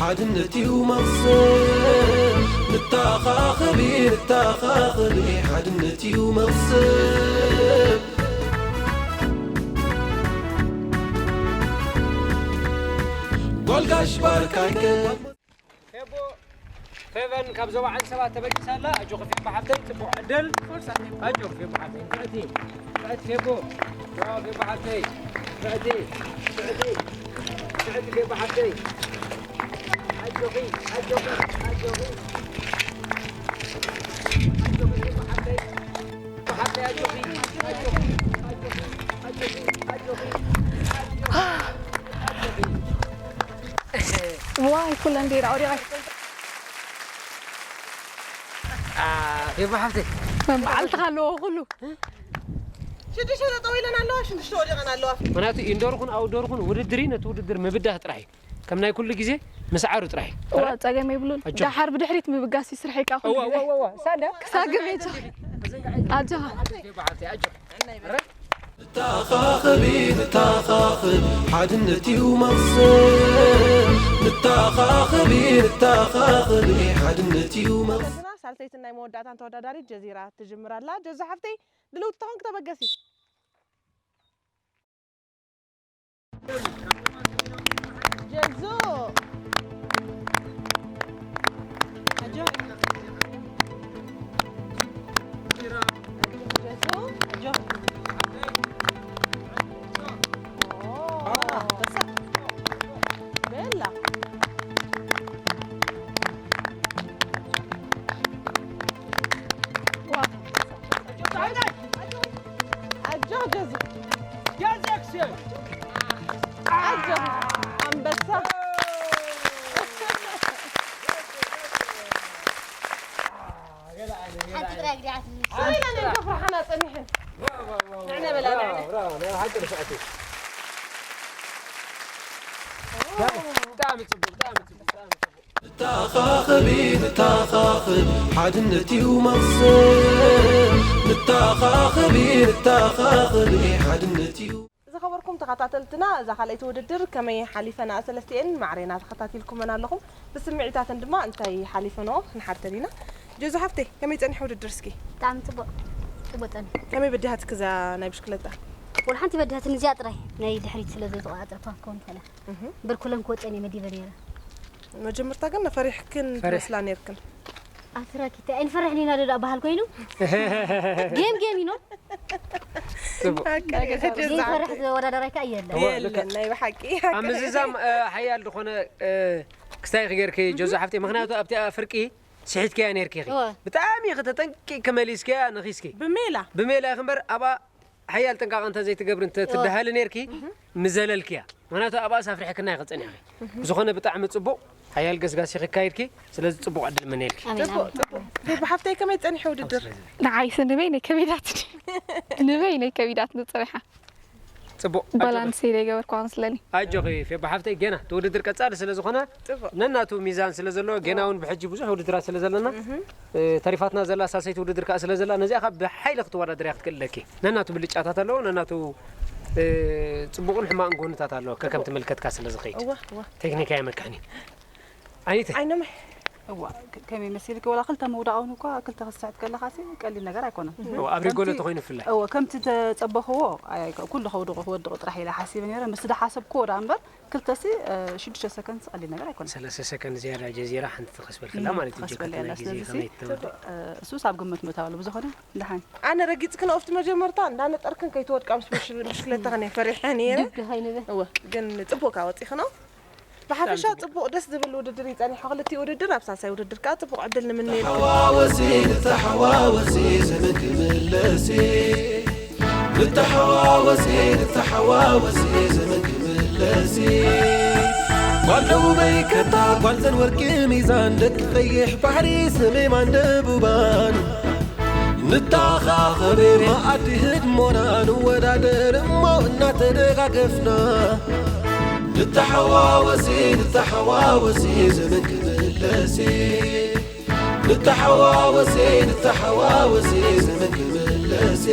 ሓድነት እዩ መኽሰብ። ንተኻኸቢ ንተኻኸቢ ሓድነት እዩ መኽሰብ። ጓል ጋሽ ባርካይከ ፌቦ ፌቨን ካብ ዞባ ዓንሰባ ተበጊሳ ኣላ። ኣጆኺ ፌቦ ሓፍተይ፣ ጽቡቕ ዕድል። ኣጆኺ ፌቦ ሓፍተይ፣ ንፍዕቲ፣ ንፍዕቲ ፌቦ። ዋው ፌቦ ሓፍተይ፣ ንፍዕቲ፣ ንፍዕቲ፣ ንፍዕቲ ፌቦ ሓፍተይ። ኣጆኺ፣ ኣጆኺ፣ ኣጆኺ። ኣጆኺ ፌቦ ሓፍተይ። ፌቦ ሓፍተይ፣ ኣጆኺ፣ ኣጆኺ፣ ኣጆኺ፣ ኣጆኺ፣ ኣጆኺ። ኩለን ዲራ ወዲቐ። ፌቦ ሓፍተይ፣ በዓልትኻ ኣለዎ ኩሉ። ሽዱሽተ ጠጠው ኢለን ኣለዋ፣ ሽዱሽተ ወዲቐን ኣለዋ። ምክንያቱ ኢንዶር ኩን ኣውትዶር ኩን ውድድር እዩ። ነቲ ውድድር ምብዳህ ጥራሕ እዩ። ከም ናይ ኩሉ ግዜ ምስዓሩ ጥራሕ እዩ። እዋ ጸገም የብሉን። ኣጆ። ደሓር ብድሕሪት ምብጋስ ይስርሐካ ኩሉ እዋ ግዜ። እዋ እዋ ሳንዳ ክሳግም የቻ ኣጆኻ። ንተኻኸብ ንተኻኸብ ሓድነት እዩ መኽሰብ። ንተኻኸብ ንተኻኸብ ሓድነት እዩ መኽሰብ። ሳልሰይትን ናይ መወዳእታን ተወዳዳሪት ጀዚራ ትጅምር ኣላ። ጀዙ ሓፍተይ ድልውቲ ተኾንክ ተበገሲ። ጀዙ ኣጆ ጀዙ ኣጆ ኦ በሳ ቤላ ኣጆ ጀዙ ኣጆ ኣንበሳ ሓንቲ ጥራይ ግዲዓትኒ። ሰበይና ነን ከፍርሓና ጸኒሐን። ንዕነ በላ ንዕነ። ብራቮ፣ ናይ ሓቂ ርፍዕቲ። ብጣዕሚ ጽቡቅ፣ ብጣዕሚ ጽቡቅ፣ ብጣዕሚ ጽቡቅ። ንተኻኸቢ ንተኻኸብ ሓድነት እዩ መኽሰብ። ንተኻኸቢ ንተኻኸብ ሓድነት እዩ። ዝኸበርኩም ተኸታተልትና እዛ ካልኣይቲ ውድድር ከመይ ሓሊፈንኣ ሰለስቲኤን ማዕሬና ተኸታቲልኩመን ኣለኹም። ብስምዒታተን ድማ እንታይ ሓሊፈንኦ ክንሓተን ኢና። ጀዙ ሓፍተይ ከመይ ጸኒሑ ውድድር እስኪ? ብጣዕሚ ጽቡቕ ጽቡቕ ጸኒሑ። ከመይ በዲሃትኪ እዛ ናይ ብሽክለታ? ወላ ሓንቲ በዲሃትኒ እዚኣ ጥራይ ናይ ድሕሪት ስለ ዘይተቖጻጸርኩዋ ክኸውን ይኽእል እያ። እምበር ኩለን ክወጸን እየ መዲበ ነይረ። መጀመርታ ግን ፈሪሕክን ትመስላ ነይርክን። ኣትራኪተ ኣይንፈርሕን ኢና ዶ ደኣ በሃል ኮይኑ ጌም ጌም ኢኖ ጽቡቅ። ዘይፈርሕ ዘወዳዳራይ ከኣ የለን። እወ፣ ልክዕ። የለን ናይ ብሓቂ ኣብ ምዝዛም እ፣ ሓያል ዝኾነ እ፣ ክስታይ ኢኺ ጌርኪ ጆዞ ሓፍተይ፣ ምኽንያቱ ኣብቲ ፍርቂ ስሒትክያ ነይርኪ ኢኺ። እወ። ብጣዕሚ ኢኺ ተጠንቂቕኪ መሊስክያ ነኺስኪ። ብሜላ ብሜላ ኢኺ እምበር ኣብኣ ሓያል ጥንቃቐ እንተ ዘይትገብሪ እንተ ትበሃሊ ነይርኪ ምዘለልክያ። ምኽንያቱ ኣብኣስ ኣፍሪሕክና ኢኺ ጸኒሕኺ። ብዝኾነ ብጣዕሚ ጽቡቕ ሓያል ገስጋስ ኢኺ ኣካይድኪ። ስለዚ ጽቡቕ ዕድል እምነየልኪ። ኣሜን፣ ጽቡቕ፣ ኣሜን። ጽቡቕ። ፌቡ ሓፍተይ ከመይ ጸኒሑ ውድድር? ንዓይሲ ንበይነይ ከቢዳትኒ። ንበይነይ ከቢዳትኒ ጸኒሓ። ጽቡቕ። ኣጆኺ። ባላንስ ኢለ ይገበርኩ መስለኒ። ኣጆኺ ፌቡ ሓፍተይ፣ ገና እቲ ውድድር ቀጻሊ ስለ ዝኾነ፣ ጽቡቕ። ነናቱ ሚዛን ስለ ዘለዎ፣ ገና እውን ብሕጂ ብዙሕ ውድድራት ስለ ዘለና፣ እ፣ ተሪፋትና ዘላ ሳልሰይቲ ውድድር ከኣ ስለ ዘላ፣ ነዚኣ ከኣ ብሓይሊ ክትወዳደርያ ክትክእል ኣለኪ። ነናቱ ብልጫታት ኣለዎ፣ ነናቱ፣ እ፣ ጽቡቕን ሕማቕን ጎንታት ኣለዎ፣ ከከም ትምልከትካ ስለ ዝኸይድ። እወ፣ እወ። ቴክኒካዊ መካኒ። ዓይነይ። ዓይነመ እዋ ከመይ መሲልኪ፣ ወላ ክልተ ምውዳቕ እውን እኳ፣ ክልተ ክትስሕት ከለኻሲ ቀሊል ነገር ኣይኮነን። እወ፣ ኣብ ሪጎሎ ከምቲ- ተኾይኑ ብፍላይ። እወ፣ ከምቲ ተጸበኽዎ ኣይ- ኩሉ ከውድቑ ክወድቑ ጥራሕ ኢለ ሓሲበ ነይረ። ምስ ዝሓሰብክዎ ደኣ እምበር ክልተሲ እ፣ ሽዱሽተ ሰከንድስ ቀሊል ነገር ኣይኮነን። ሰለስተ ሰከንድ ዝያዳ ጀዚራ ሓንቲ ትኸስበልና ማለት እዩ። ትኸስበልና፣ ጀካትና ግዜ ስለዚ ከመይ ትተውደ? እሱ ኣብ ግምት ምእታው ኣሎ። ብዝኾነ ደሓን። ኣነ ረጊጽክን ኣብቲ መጀመርታ እንዳነጠርክን ከይትወድቃ ምስ ብሽ- ብሽክለታኽን እየ ፈሪሐ ነይረ። ድግ ኸይንብል። እወ ግን ጽቡቅ ካወጺኽኖ። ብሓፈሻ ጽቡቕ ደስ ዝብል ውድድር እዩ ጸኒሑ። ክልቲኡ ውድድር ኣብ ሳልሳይ ውድድር ከኣ ጽቡቕ ዕድል ንምነየልኩም። ተሓዋወሲ ንተሓዋወሲ ዘመን ክምለሲ ንተሓዋወሲ ንተሓዋወሲ ዘመን ክምለሲ ጓል ደቡበይ ከታ ጓል ዘን ወርቂ ሚዛን ደቂ ቀይሕ ባሕሪ ሰሜማን ደቡባን ንተኻኸብ መኣዲ ህድሞና ንወዳደር እሞ እናተደጋገፍና ንተሓዋወሲ ንተሓዋወሲ ዘመን ክምለሲ ንተሓዋወሲ ንተሓዋወሲ ዘመን ክምለሲ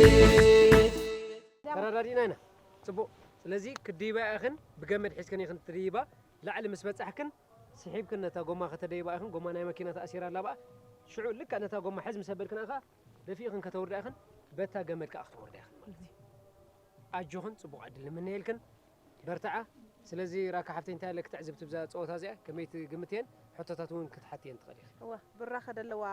ተረዳዲእና ኢና። ጽቡቕ። ስለዚ ክድይባ ኢኽን ብገመድ ሒዝክን ኢኽን ትድይባ። ላዕሊ ምስ በጻሕክን ስሒብክን ነታ ጎማ ከተደይባ ኢኽን። ጎማ ናይ መኪና ተኣሲራ ኣላ ብኣ። ሽዑ ልክዕ ነታ ጎማ ሕዝ ምስ ኣበልክን ኣኻ ደፊእኽን ከተውርዳ ኢኽን። በታ ገመድ ከኣ ክትወርዳ ኢኽን ማለት እዩ። ኣጆኽን ጽቡቕ ዕድል ንምነየልክን። በርትዓ። ስለዚ ራካ ሓፍተይ እንታይ ኣለኪ ትዕዝብቲ ብዛ ጸወታ እዚኣ ከመይ ትግምትየን? ሕቶታት እውን ክትሓትየን ትኽእል ኢኺ። እወ ብራኸ ደለዋ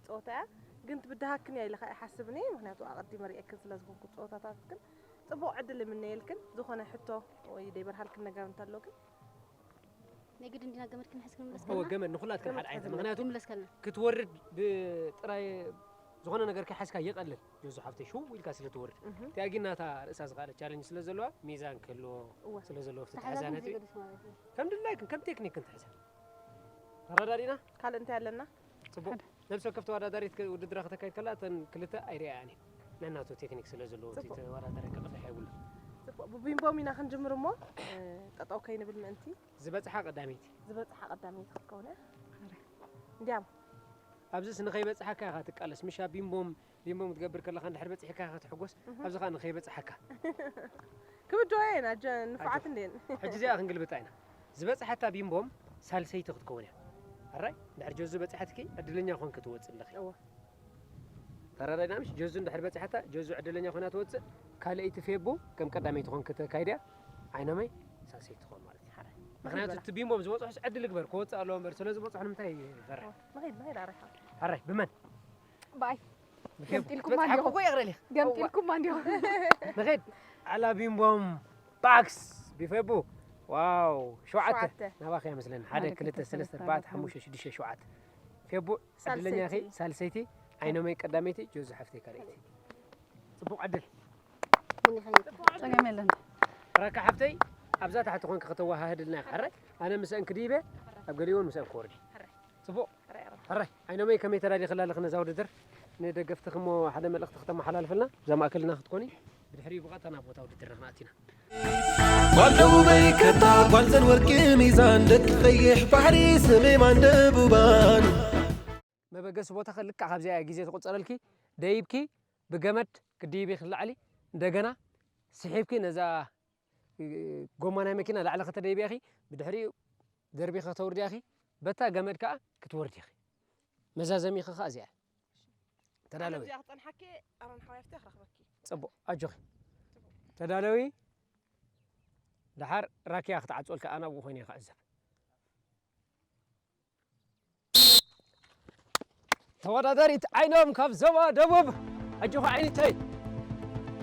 ጸወታ እያ ግን ትብድሃክን እያ ኢለ ከኣ ይሓስብኒ ምኽንያቱ ኣቐዲመ ርእየክን ስለ ዝኾንኩ ጸወታታትክን ጽቡቕ ዕድል እምነየልክን ዝኾነ ሕቶ ወይ ደይበርሃልክን ነገር እንተሎ ግን ናይ ግድን ዲና ገመድ ክንሕዝ ክንምለስ እወ ከለና? ገመድ ንኹላትክን ሓደ ዓይነት ምኽንያቱ ይምለስ ከለና ክትወርድ ብጥራይ ዝኾነ ነገር ከይሓዝካ ይቐልል ጆዞ ሓፍተይ ሽው ኢልካ ስለ ትወርድ እቲኣ ግን ናታ ርእሳ ዝኸኣለት ቻለንጅ ስለ ዘለዋ ሚዛን ክህልዎ እወ። ስለ ዘለዎ እቲ ተሓዛ ተሓዛን ነቲ ዝገድስ ማለት እዩ ከም ድላይክን ከም ቴክኒክን ትሕዛ ተረዳዲና? ካልእ እንታይ ኣለና? ጽቡቕ። ነብሲ ወከፍ ተወዳዳሪት ከ-፣ ውድድራ ከተካይድ ከላ እተን ክልተ ኣይረኣያን እየን። ነናቱ ቴክኒክ ስለ ዘለዎ እቲ ጽቡቕ። ተወዳዳሪ ክቕዳሕ የብሉ። ጽቡቕ። ብቢምቦም ኢና ክንጅምር እሞ፣ እ፣ ጠጠው ከይንብል ምእንቲ። ዝበጽሓ ቀዳመይቲ። ዝበጽሓ ቀዳመይቲ ክትከውን እያ። እንዲያም። ኣብዚስ ንኸይበጽሓካ ኢኻ ትቃለስ። ምሻ ቢምቦም፣ ቢምቦም ክትገብር ከለኻ እንድሕር በጺሕካ ኢኻ ትሕጎስ። እህ። ኣብዚ ኸኣ ንኸይበጽሓካ። ክብድሆ እየን፣ ኣጀ-፣ ንፉዓት ኣጆ። እንድየን። ሕጂ እዚኣ ክንግልብጣ ኢና። ዝበጽሓታ ቢምቦም ሳልሰይቲ ክትከውን እያ። ኣራይ፣ እንድሕር ጀዙ በጺሓትኪ፣ ዕድለኛ ኾንኪ ትወጽእ ኣለኺ። እወ። ተረዳእና ምሽ? ጀዙ እንድሕር በጺሓታ፣ ጀዙ ዕድለኛ ኾይና ትወጽእ። ካልኣይቲ ፌቡ ከም ቀዳመይቲ ኾንኪ ተካይድያ። ዓይኖመይ ሳልሰይቲ ትኾን ማለት እዩ። ሓራይ። ምኽንያቱ እቲ ቢምቦም ዝበጽሑስ ዕድል ይግበር፣ ክወጽእ ኣለዎ እምበር፣ ስለ ዝበጽሑ ንምንታይ ይፈርሕ? እወ። ንኸይድ፣ ንኸይድ፣ ኣራይ ሓው። ሓራይ፣ ብመን? ብኣይ። ብፌቡ። ገምጢልኩማ ትበጽሓ እንዲኹም። እኮ የቕረልይ። ገምጢልኩማ እንዲኹም። ንኸይድ። ዓላ ቢምቦም ባክስ ብፌቡ። ዋው፣ ሸውዓተ። ሸውዓተ። ናባኺ እያ መስለኒ። ሓደ፣ ሓደ፣ ክልተ፣ ክልተ፣ ሰለስተ፣ ሰለስተ፣ ኣርባዕተ፣ ኣርባዕተ፣ ሓሙሽተ፣ ሽዱሽተ፣ ሸውዓተ። ፌቡ፣ ዕድለኛ ኢኺ፣ ሳልሰይቲ። ሳልሰይቲ። ዓይኖመይ ቀዳመይቲ፣ ጆዚ ሓፍተይ ካልኣይቲ። ጽቡቕ ዕድል። ጸገም የለን። ረካ ሓፍተይ፣ ኣብዛ ታሕቲ ኮንኪ ከተወሃህድልና ኢኺ። ሕራይ፣ ኣነ ምስአን ክድይበ፣ ኣብ ገሊውን ምስአን ክወርድ። ጽቡቕ። ሕራይ፣ ዓይኖመይ ከመይ ተዳሊኺ ኣለኺ ነዛ ውድድር? ንደገፍትኺ እሞ ሓደ መልእኽቲ ክተመሓላልፍልና፣ እዛ ማእከልና ክትኮኒ፣ ብድሕሪኡ ብቐጥታ ናብ ቦታ ውድድርና ክንኣቱ ኢና። ጓል ደቡበይ ከታ ጓል ዘንወርቂ ሚዛን ደቂ ቀይሕ ባሕሪ ስሜማን ደቡባን። መበገሲ ቦታኺ ልክዕ ካብዚኣ እያ ግዜ ትቑጸረልኪ። ደይብኪ ብገመድ ክድይቢ ክላዕሊ እንደገና ስሒብኪ ነዛ ጎማ ናይ መኪና ላዕሊ ከተደይብያ ኢኺ፣ ብድሕሪኡ ደርቢኺ ከተውርድያ ኢኺ፣ በታ ገመድ ከኣ ክትወርዲ ኢኺ። መዛዘሚኺ ከኣ እዚኣ እያ። ተዳለዊ። ኣብዚኣ ክጸንሓኪ ኣሮን ሓወይ ኣብቲ ክረኽበኪ። ጽቡቕ፣ ኣጆኺ። ተዳለዊ። ደሓር ራኪያ ክትዓጽወልካ ኣነ ኣብኡ ኮይነ እየ ክዕዘብ። ተወዳዳሪት ዓይኖም ካብ ዞባ ደቡብ። ኣጆኺ ዓይኒተይ።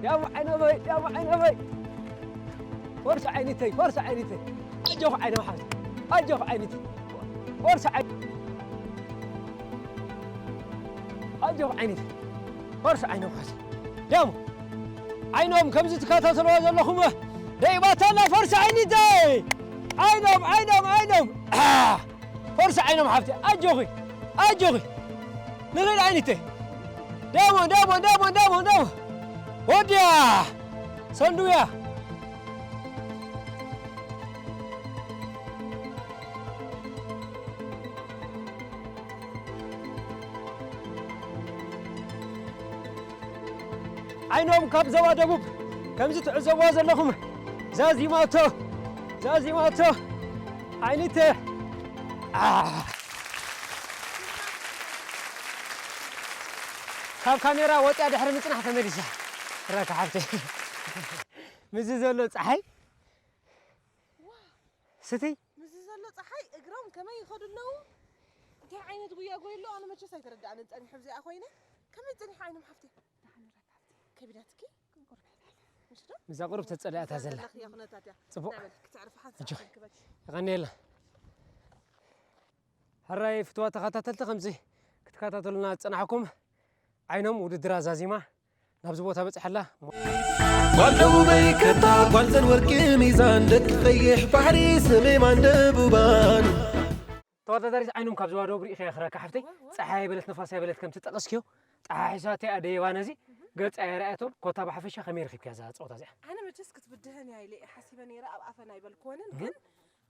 ዳሞ ዓይኖመይ፣ ዳሞ ዓይኖመይ። ፎርሳ ዓይኒተይ፣ ፎርሳ ዓይኒተይ። ኣጆኺ ዓይኖም ሓፍቲ። ኣጆኺ ዓይኒተይ። ፎርሳ ዓይኒ-፣ ኣጆኺ ዓይኒተይ። ፎርሳ ዓይኖም ሓፍቲ። ዳሞ ዓይኖም ከምዚ ትከታተልዋ ዘለኹም ደይባታና ፎርሳ ዓይኒተይ። ዓይኖም፣ ዓይኖም፣ ዓይኖም። ፎርሳ ዓይኖም ሓፍቲ፣ ኣጆኺ፣ ኣጆኺ። ንኺድ ዓይኒተይ። ደሞ፣ ደሞ፣ ደሞ፣ ደሞ፣ ደሞ። ወድያ። ሰንዱያ። ዓይኖም ካብ ዞባ ደቡብ ከምዚ ትዕዘብዋ ዘለኹም ዛዚማቶ፣ ዛዚማቶ። ዓይኒተ። ኣህ። ካብ ካሜራ ወጥያ ድሕሪ ምጽናሕ ተመሊሳ። ረካ ሓፍተይ። ምስዚ ዘሎ ጸሓይ። ስትይ። ምስዚ ዘሎ ጸሓይ እግሮም ከመይ ይኸዱ ኣለዉ? እንታይ ዓይነት ጉያ ጎይ ኣሎ? ኣነ መቸስ ኣይተረድኣንን ጸኒሑ ብዚኣ ኮይነ። ከመይ ጸኒሑ ዓይኖም ሓፍተይ? ከቢዳትኪ? ምሽ ዶ? ምስዛ ቁሩብ ተጸሊኣታ ዘላ። ዘለኽያ ኩነታት እያ። ጽቡቕ። ንዕበል፣ ክትዕርፊ ሓንሳብ ኣጆኺ። ክንክበኪ። የቐንየልና። ሕራይ ፍትዋ ተኸታተልቲ፣ ከምዚ ክትከታተሉና ዝጸናሕኩም ዓይኖም ውድድራ ዛዚማ ናብዚ ቦታ በጺሓ ኣላ። ጓል ደቡበይ ከታ ጓል ዘንወርቂ ሚዛን ደቂ ቀይሕ ባሕሪ ስሜማን ደቡባን። ተወዳዳሪት ዓይኖም ካብ ዞባ ደቡብ ርኢኸያ ክረካ ሓፍተይ። ጸሓይ ኣይበለት ንፋስ ኣይበለት ከምቲ ጠቐስክዮ ጠሓሒሳቶ እያ ደይባ ነዚ ገጻ ኣይረኣየቶን። ኮታ ብሓፈሻ ከመይ ረኺብክያ እዛ ጸወታ እዚኣ? ኣነ መቸስ ክትብድሀን እያ ኢለ እየ ሓሲበ ነይረ፣ ኣብ ኣፈን ኣይበልክወንን፣ ግን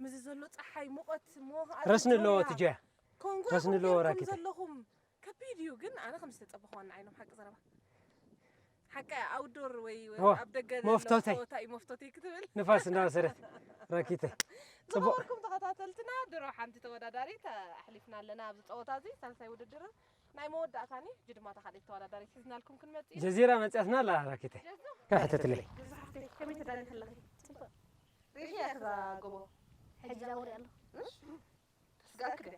ምስዚ ዘሎ ጸሓይ ሙቐት እሞ ረስኒ ኣለዎ እቲ ጆያ። ኮንጎ ረስኒ ኣለዎ ራኬት። ዘለኹም ከቢድ እዩ፣ ግን ኣነ ከም ዝተጸበኹዋ ንዓይኖም ሓቂ ዘረባ። ሓቂ ኣውትዶር ወይ እዋ፣ ኣብ ደገ ዘሎ መፍቶተይ። ጸወታ እዩ መፍቶተይ ክትብል። ንፋስ እንዳወሰደት ራኪተ። ጽቡቕ። ዝኸበርኩም ተኸታተልትና፣ ድሮ ሓንቲ ተወዳዳሪት ኣሕሊፍና ኣለና ኣብዚ ጸወታ እዚ፣ ሳልሳይ ውድድርን ናይ መወዳእታን እዩ። ሕጂ ድማ እታ ካልኣይቲ ተወዳዳሪት ሒዝናልኩም ክንመጽእ ኢና። ጀዚራ መጽያትና ኣላ ራኪተ። ጀዙ። ከሕተትለይ። ጀዙ ሓፍተይ፣ ከመይ ተዳሊኺ ኣለኺ? ጽቡቕ። ርኢኺ እያ እዛ ጎቦ? ሕጂ ኣብኡ ሪኣ ኣለኹ። እሺ። ተስጋእክ ድያ?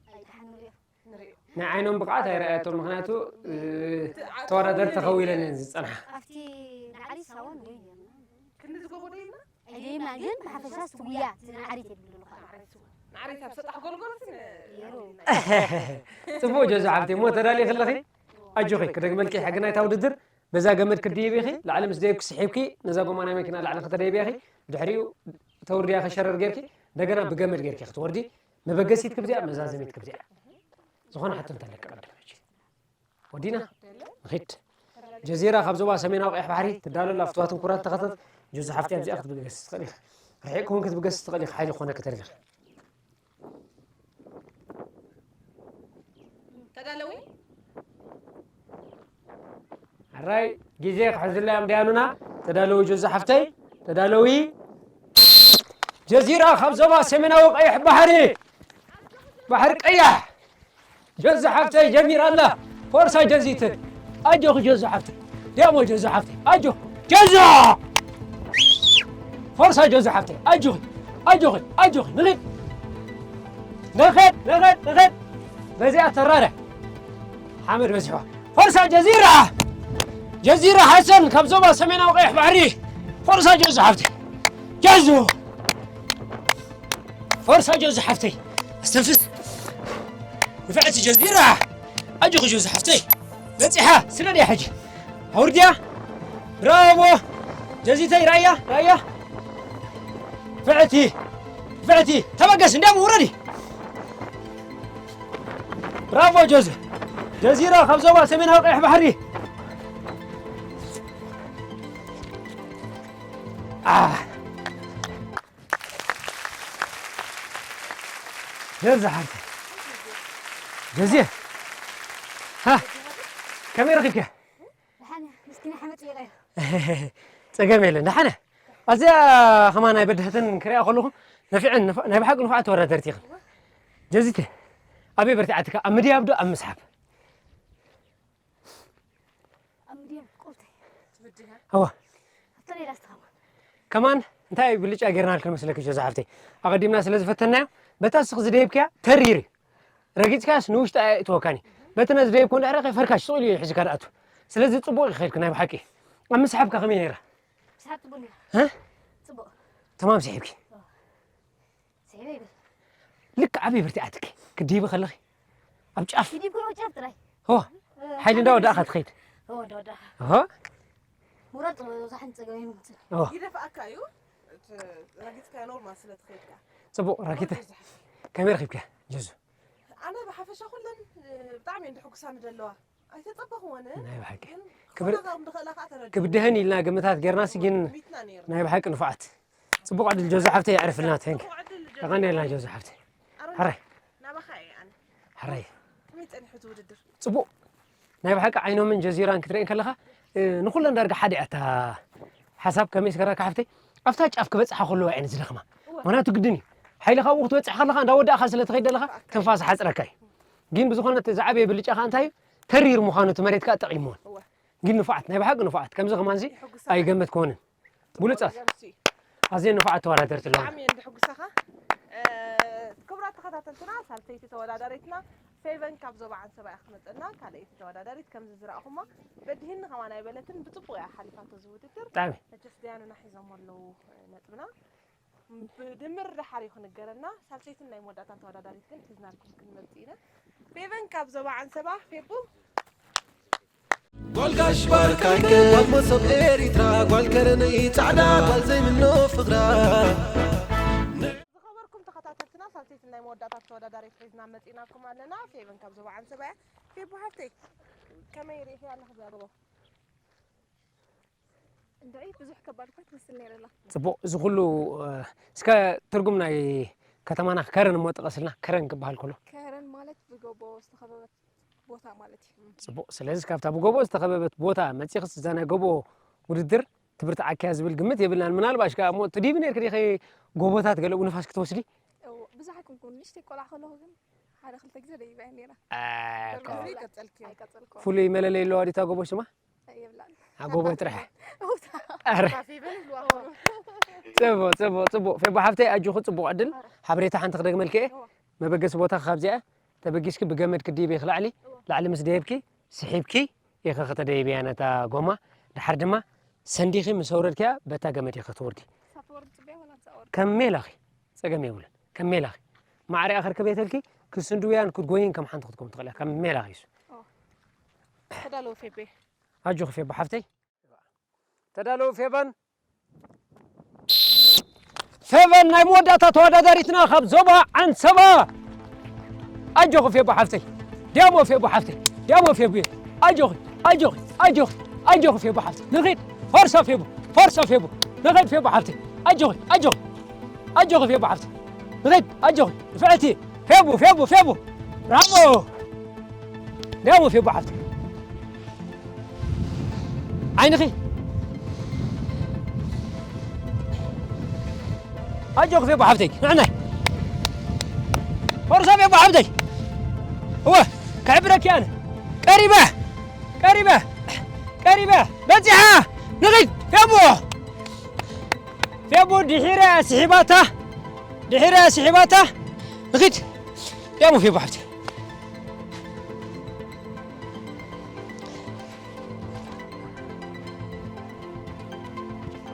ኣይተሓንሪኦ። ንሪኦ። ናይ ዓይኖም ብቕዓት ኣይረኣየቶን፣ ምኽንያቱ፣ እ፣ ተወዳደርቲ ተኸዊለን እየን ዝጸንሓ። ኣብቲ ናዕሪ ሳውን ወይ ነርና። ክንዲ ዝጎቦ ዶ ኢልና? ኣይደይምና ግን ብሓፈሻ እቲ ጉያ እቲ ናዕሪት የብሉ ኣለኹ። ናዕሪት፣ ናዕሪት ኣብ ሰጣሕ ጎልጎል ግን የሩ። ጽቡቕ ጆዚ ሓብቲ፣ እሞ ተዳሊኺ ኣለኺ? ኣጆኺ፣ ክደግመልኪ ሕጊ ናይታ ውድድር፣ በዛ ገመድ ክትድይቢ ኢኺ፣ ላዕሊ ምስ ደየብኪ ስሒብኪ፣ ነዛ ጎማ ናይ መኪና ላዕሊ ከተደይብያ ኢኺ፣ ድሕሪኡ ተውርድያ ከሸረር ጌርኪ፣ እንደገና ብገመድ ጌርኪ ክትወርዲ፣ መበገሲት ክብዚኣ መዛዘሚት ክብዚኣ ዝኾነ ሕቶ እንተለቀ ቅድም ሕጂ ወዲና ንኺድ። ጀዚራ ካብ ዞባ ሰሜናዊ ቀይሕ ባሕሪ ትዳለላ ፍትዋትን ኩራት ተኸተት ጆዚ ሓፍቲ ኣብዚኣ ክትብገስ ትኽእል ኢኻ። ርሒቕ ክውን ክትብገስ ትኽእል ኢኻ። ሓይሊ ክኾነ ከተሪኽ ተዳለዊ ሕራይ ግዜ ክሕዝላ እዮም ዳያኑና። ተዳለዊ ጆዚ ሓፍተይ ተዳለዊ። ጀዚራ ካብ ዞባ ሰሜናዊ ቀይሕ ባሕሪ ባሕሪ ቀያሕ ጀዚ ሓፍተይ ጀሚራ ኣላ። ፎርሳ ጀዚተ ኣጆኺ ጀዚ ሓፍተይ ዲያሞ ጀዚ ሓፍተይ ኣጆ ጀዞ ፎርሳ ጀዚ ሓፍተይ ኣጆኺ ኣጆኺ ኣጆኺ ንኺድ ንኺድ ንኺድ ንኺድ በዚኣ ተራረ ሓመድ በዚሕዋ ፎርሳ ጀዚራ ጀዚራ ሓሰን ካብ ዞባ ሰሜናዊ ቀይሕ ባሕሪ ፎርሳ ጀዚ ሓፍተይ ጀዞ ፎርሳ ጆዚ ሓፍተይ ኣስተንፍስ ንፍዕቲ ጀዚራ ኣጆኺ ጆዚ ሓፍተይ በፂሓ ስለ ድያ ሕጂ ኣውርድያ ብራቮ ጀዚተይ ራያ ራያ ፍዕቲ ፍዕቲ ተበገስ እንዲያም ውረዲ ብራቮ ጆዚ ጀዚራ ካብ ዞባ ሰሜናዊ ቀይሕ ባሕሪ ጀዚ ሓንቲ ጀዚ ሃ ከመይ ረኺብኪያ ደሓን ምስኪና ሓመድ ፅይቐዮ ፀገም የለን ደሓነ ኣዚኣ ከማ ናይ በድህትን ክሪኣ ከለኹ ነፊዐን ናይ ብሓቂ ንፉዓት ተወዳደርቲ ኢኽን ጀዚተ ኣበይ በርቲዓትካ ኣብ ምድያብ ዶ ኣብ ምስሓብ ኣብ ምድያብ ቁርተይ እዋ ኣቶ ሌላ ዝተኸማ ከማን እንታይ ብልጫ ጌርናልክን መስለኪ ጆዛ ሓፍተይ ኣቐዲምና ስለ ዝፈተናዮ በታ ስኽ ዝደየብክያ ተሪር እዩ ረጊፅካያስ ንውሽጢ ኣየእትወካን እዩ በቲ ነዚ ደየብኩ እንድሕረ ከይፈርካሽ ስቕ ኢሉ እዩ ሕዝካ ድኣቱ ስለዚ ፅቡቕ እዩ ከይድኩ ናይ ብሓቂ ኣብ ምስሓብካ ከመይ ነይራ ምስሓብ ፅቡቅ ነይራ እ? ፅቡቅ ተማም ስሒብኪ ስሒበ ይብል ልክ ዓበይ ብርቲዓትኪ ክድይቢ ከለኺ ኣብ ጫፍ ክዲብ ክሎ ጫፍ ጥራይ ሆ ሓይሊ እንዳወዳእኻ ትኸይድ ወደ ወደ ሆ ሙራድ ብዙሓን ፀገም ይምፅእ ሆ ይደፍኣካ እዩ እቲ ረጊፅካ ኖርማል ስለ ትኸይድካ ፅቡቕ ራኪተ ከመይ ረኺብካ ጀዙ ኣነ ብሓፈሻ ኩለን ብጣዕሚ እንድሕጉሳ ንደለዋ ኣይተፀበኽዎን ናይ ብሓቂ ግን ክብር- ክኾና ከም ዝኽእላ ከዓ ተረድእ ክብድሀን ኢልና ግምታት ጌርናሲ ግን ሚትና ነይሩ ናይ ብሓቂ ንፉዓት ፅቡቕ ዕድል ጀዙ ሓፍተይ የዕርፍልና ተንክ ጽቡቕ ዕድል ጀዙ የቐንየልና ሓፍተይ። ጀዙ ሓፍተይ ኣሮን፣ ሕራይ ናባኻ እየ ኣነ ሕራይ ከመይ ፀኒሑ እቲ ውድድር ፅቡቕ ናይ ብሓቂ ዓይኖምን ጀዚራን ክትርእየን ከለኻ እ፣ ንኩለን ዳርጋ ሓደ እያ እታ ሓሳብ ከመይ ስገራካ ሓፍተይ ኣብታ ጫፍ ክበፅሓ ከለዋ እየን ዝደኽማ ምክንያቱ ግድን እዩ ሓይሊ ካብኡ ክትበፅሕ ከለኻ እንዳወዳእኻ ስለ ትኸይድ ዘለኻ ትንፋስ ሓፅረካ እዩ ግን ብዝኾነ እቲ ዝዓበየ ብልጫ ከዓ እንታይ እዩ ተሪር ምዃኑ እቲ መሬት ከዓ ጠቒምዎን እወ። ግን ንፉዓት ናይ ብሓቂ ንፉዓት ከምዚ ከማንዚ ይሕጉሳ ኣይገመትክዎንን ብሉፃት ገርሲ ኣዝየን ንፉዓት ተወዳደርቲ ኣለዋ ብጣዕሚ እየን ድሕጉሳኻ እ፣ ክቡራት ተኸታተልትና ሳልሰይቲ ተወዳዳሪትና ፌቨን ካብ ዞባ ዓንሰባ እያ ክትመፀና ካልኣይቲ ተወዳዳሪት ከምዚ ዝረእኹማ በድሂኒ ከማን ኣይበለትን ብፅቡቅ እያ ሓሊፋቶ እዚ ውድድር ብጣዕሚ መቸስ ደያኑና ሒዞሞ ኣለዉ ነጥብና ብድምር ደሓር እዩ ክንገረና ሳልሰይትን ናይ መወዳእታን ተወዳዳሪት ግን ሒዝናልኩም ክንመፅእ ኢና ፌቨን ካብ ዞባ ዓንሰባ ፌቡ ጓል ጋሽ ባርካይ ጓል መሶብ ኤሪትራ ጓል ከረነይ ጻዕዳ ጓል ዘይምኖ ፍቕራ ዝኸበርኩም ተኸታተልትና ሳልሰይትን ናይ መወዳእታ ተወዳዳሪት ሒዝና መፂናኩም ኣለና ፌቨን ካብ ዞባ ዓንሰባ እያ ፌቡ ሓፍተይ ከመይ ርኢኽያ ኣለኺ እዛ ጎቦ እንድዒ ብዙሕ ከባድ እኳ ትመስል ነይራ ኣላ ፅቡቕ እዚ ኩሉ እ፣ እስከ ትርጉም ናይ ከተማና ከረን እሞ ጥቐስልና ከረን ክበሃል ከሎ ከረን ማለት ብጎቦ ዝተኸበበት ቦታ ማለት እዩ ፅቡቕ ስለዚ ካብታ ብጎቦ ዝተኸበበት ቦታ መፂኽስ እዛ ናይ ጎቦ ውድድር ትብርትዓክያ ዝብል ግምት የብልናን ምናልባሽ ከዓ እሞ ትዲቢ ነርክ ዲኸ ጎቦታት ገለኡ ንፋስ ክትወስዲ እዎ፣ ብዙሕ ኣይኮንኩን ንእሽተይ ቆልዓ ከለኹ ግን ሓደ ክልተ ግዜ ደይበ እየ ነይራ ኣኮ ብድሪ ቀፀልክዮ ኣይቀፀልኩ ፍሉይ መለለይ ኣለዋ ዲታ ጎቦ ሽማ የብላን ኣብ ጎቦ ጥራሕ እውታ ኣረ ፌቨን ይብልዋ ፅቡቕ ፅቡቕ ፅቡቕ ፌቦ ሓፍተይ ኣጆኹ ፅቡቕ ዕድል ሓበሬታ ሓንቲ ክደግመልክ እየ መበገሲ ቦታ ካብዚኣ ተበጊስኪ ብገመድ ክድይብ ኢኺ ላዕሊ ላዕሊ ምስ ደየብኪ ስሒብኪ ኢኺ ከተደይብያ ነታ ጎማ ድሓር ድማ ሰንዲኺ ምስ ኣውረድክያ በታ ገመድ ኢኺ ትወርዲ ሳብ ትወርድ ፅበያ ወላ ንሳ ወርድ ከም ሜላኺ ፀገም የብሉን ከም ሜላኺ ማዕሪኣ ከርከበየተልኪ ክስንድውያን ክትጎይን ከም ሓንቲ ክትኮም ትኽእልያ ከም ሜላኺ እሱ ተዳለዉ ፌቤ ኣጆኺ ፌቦ ሓፍተይ ተዳለዉ ፌባን ሄቨን ናይ መወዳእታ ተወዳዳሪትና ካብ ዞባ ዓንሰባ። ኣጆኺ ፌቡ ሓፍተይ። ዲያሞ ፌቡ ሓፍተይ። ዲያሞ ፌቡ። ኣጆኺ፣ ኣጆኺ፣ ኣጆኺ፣ ኣጆኺ ፌቡ ሓፍተይ። ንኺድ። ፎርሳ ፌቡ፣ ፎርሳ ፌቡ። ንኺድ ፌቡ ሓፍተይ። ኣጆኺ፣ ኣጆኺ፣ ኣጆኺ ፌቡ ሓፍተይ። ንኺድ፣ ኣጆኺ። ንፍዕቲ። ፌቡ፣ ፌቡ፣ ፌቡ። ብራቮ። ዲያሞ ፌቡ ሓፍተይ። ዓይንኺ። ኣጆኺ ፌቡ ሓፍተይ፣ ንዕናይ። ፎርሳ ፌቡ ሓፍተይ። እወ፣ ክሕብረኪ ኣነ። ቀሪበ፣ ቀሪበ፣ ቀሪበ። በጺሓ። ንኺድ፣ ፌቡ። ፌቡ ድሒራ እያ ስሒባታ። ድሒራ እያ ስሒባታ። ንኺድ። ፌቡ፣ ፌቡ ሓፍተይ።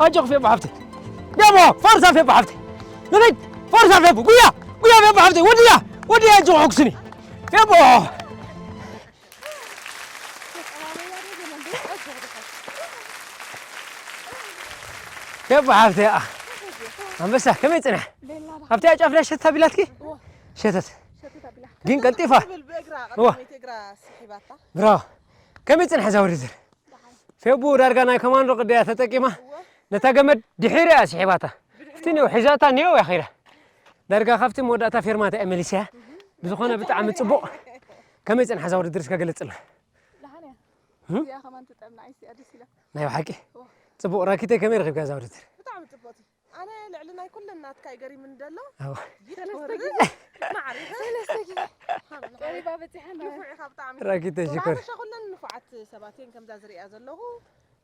ኣጆኺ ፌቡ ሓፍተይ። ፌቡ፣ ፎርሳ ፌቡ ሓፍተይ። ንኺድ፣ ፎርሳ ፌቡ። ጉያ፣ ጉያ ፌቡ ሓፍተይ። ወድያ፣ ወድያ ኣጆኺ ሕጉስኒ። ፌቡ። ፌቡ ሓፍተይ፣ ኣንበሳ፣ ከመይ ጽንሐ? ኣብቲ ጫፍ ላይ ሸተት ኣቢላትኪ? ሸተት። ግን ቀልጢፋ። ትብል ብእግራ እዋ። ቀዳመይቲ እግራ ስሒባታ። ብራቮ። ከመይ ጽንሐ እዛ ውድድር? ፌቡ ዳርጋ ናይ ኮማንዶ ቅዲ እያ ተጠቂማ። እዋ። ነታ ገመድ ድሒር እያ ስሒባታ። ድሕሪ እቲ ኔው ሒዛታ ኔው እያ ኸይዳ። ዳርጋ ካብቲ መወዳእታ ፌርማታ እያ መሊስያ። ብዝኾነ ብጣዕሚ ጽቡቕ። ከመይ ጽንሐ እዛ ውድድር እስከ ገለጽልና። ደሓን እያ። እም? እዚኣ ከማን ትጠምና ኣይሲ ኣደስ ኢላ። ናይ ብሓቂ? እዋ። ጽቡቕ ራኪተይ ከመይ ረኺብካ እዛ ውድድር? ብጣዕሚ ጽቡቕቲ። ኣነ ልዕሊ ናይ ኩለን ናትካ እዩ ገሪምኒ ዘሎ። ኣዎ። ይትወርድ። ማዕሪኸ። ሰለስተ ግዜ። ቀሪባ በጺሓ እንዳ ንፉዕ ኢኻ ብጣዕሚ። ራኪተይ ሽኮር። ብሓፈሻ ኩለን ንፉዓት ሰባት እየን ከምዛ ዝርእያ ዘለኹ።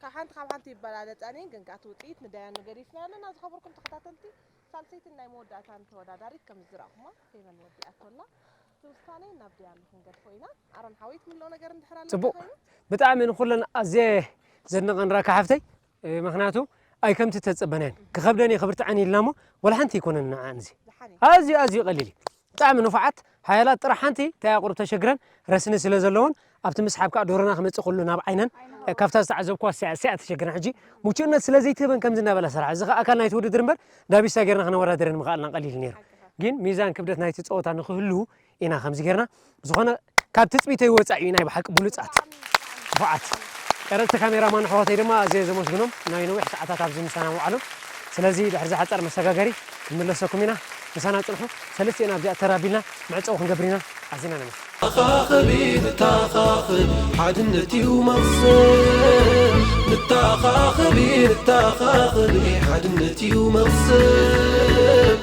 ካብ ሓንቲ ካብ ሓንቲ ይበላለጻን እየን፣ ግን ከኣ እቲ ውጽኢት ንዳያኑ ገዲፍና ኣለና። ዝኸበርኩም ተኸታተልቲ፣ ሳልሰይትን ናይ መወዳእታን ተወዳዳሪት ከም ዝረኣኹማ ፌቨን ወዲኣቶ ኣላ። እቲ ውሳኔ ናብ ዳያኑ ክንገድፎ ኢና። ኣሮን ሓወይ፣ ትምልኦ ነገር እንድሕር ኣለካ ጽቡቕ። ኮይኑ? ብጣዕሚ ንኹለን ኣዝየ ዘድንቐን ራካ ሓፍተይ። እ፣ ምኽንያቱ ኣይ ከምቲ ተጸበናየን። ክኸብደን እዩ ክብርትዐን ኢልና እሞ፣ ወላ ሓንቲ ኣይኮነን ንዓን እዚ። ደሓን እዩ። ኣዝዩ፣ ኣዝዩ ቀሊል እዩ። ብጣዕሚ ንፉዓት፣ ሓያላት ጥራሕ ሓንቲ እንታይ ኣቑርብ ተሸግረን ረስኒ ስለ ዘለዎን፣ ኣብቲ ምስሓብ ከኣ ዶሮና ክመጽእ ከሎ ናብ ዓይነን፣ እ፣ ካብታ ዝተዓዘብኩዋ ሲያ፣ ሲያ ተሸግረን። ሕጂ ምቹእነት ስለ ዘይትህበን ከምዚ እናበላ ሰርሓ። እዚ ከኣ ኣካል ናይቲ ውድድር እምበር፣ ዳቢሳ ጌርና ክነወዳድረን ምኽኣልና ቀሊል ነይሩ። ግን ሚዛን ክብደት ናይቲ ጸወታ ንኽህሉ ኢና ከምዚ ጌርና። ዝኾነ ካብ ትጽቢተይ ወጻኢ እዩ ናይ ብሓቂ ብሉጻት። ንፉዓት። ቀረጽቲ ካሜራማን ኣሕዋተይ ድማ ኣዝየ ዘመስግኖም፣ ናይ ነዊሕ ሰዓታት ኣብዚ ምሳና ምውዓሎም። ስለዚ ድሕሪ ዝሓጸር መሰጋገሪ ክንምለሰኩም ኢና። ምሳና ጽንሑ። ሰለስቲኤን ኣብዚኣ ተር ኣቢልና መዕጸዊ ክንገብር ኢና። ኣዚና ነመስግን። ንተኻኸቢ፣ ንተኻኸቢ፣ ሓድነት እዩ መቕሰን። ንተኻኸቢ፣ ንተኻኸቢ፣ ሓድነት እዩ መቕሰን።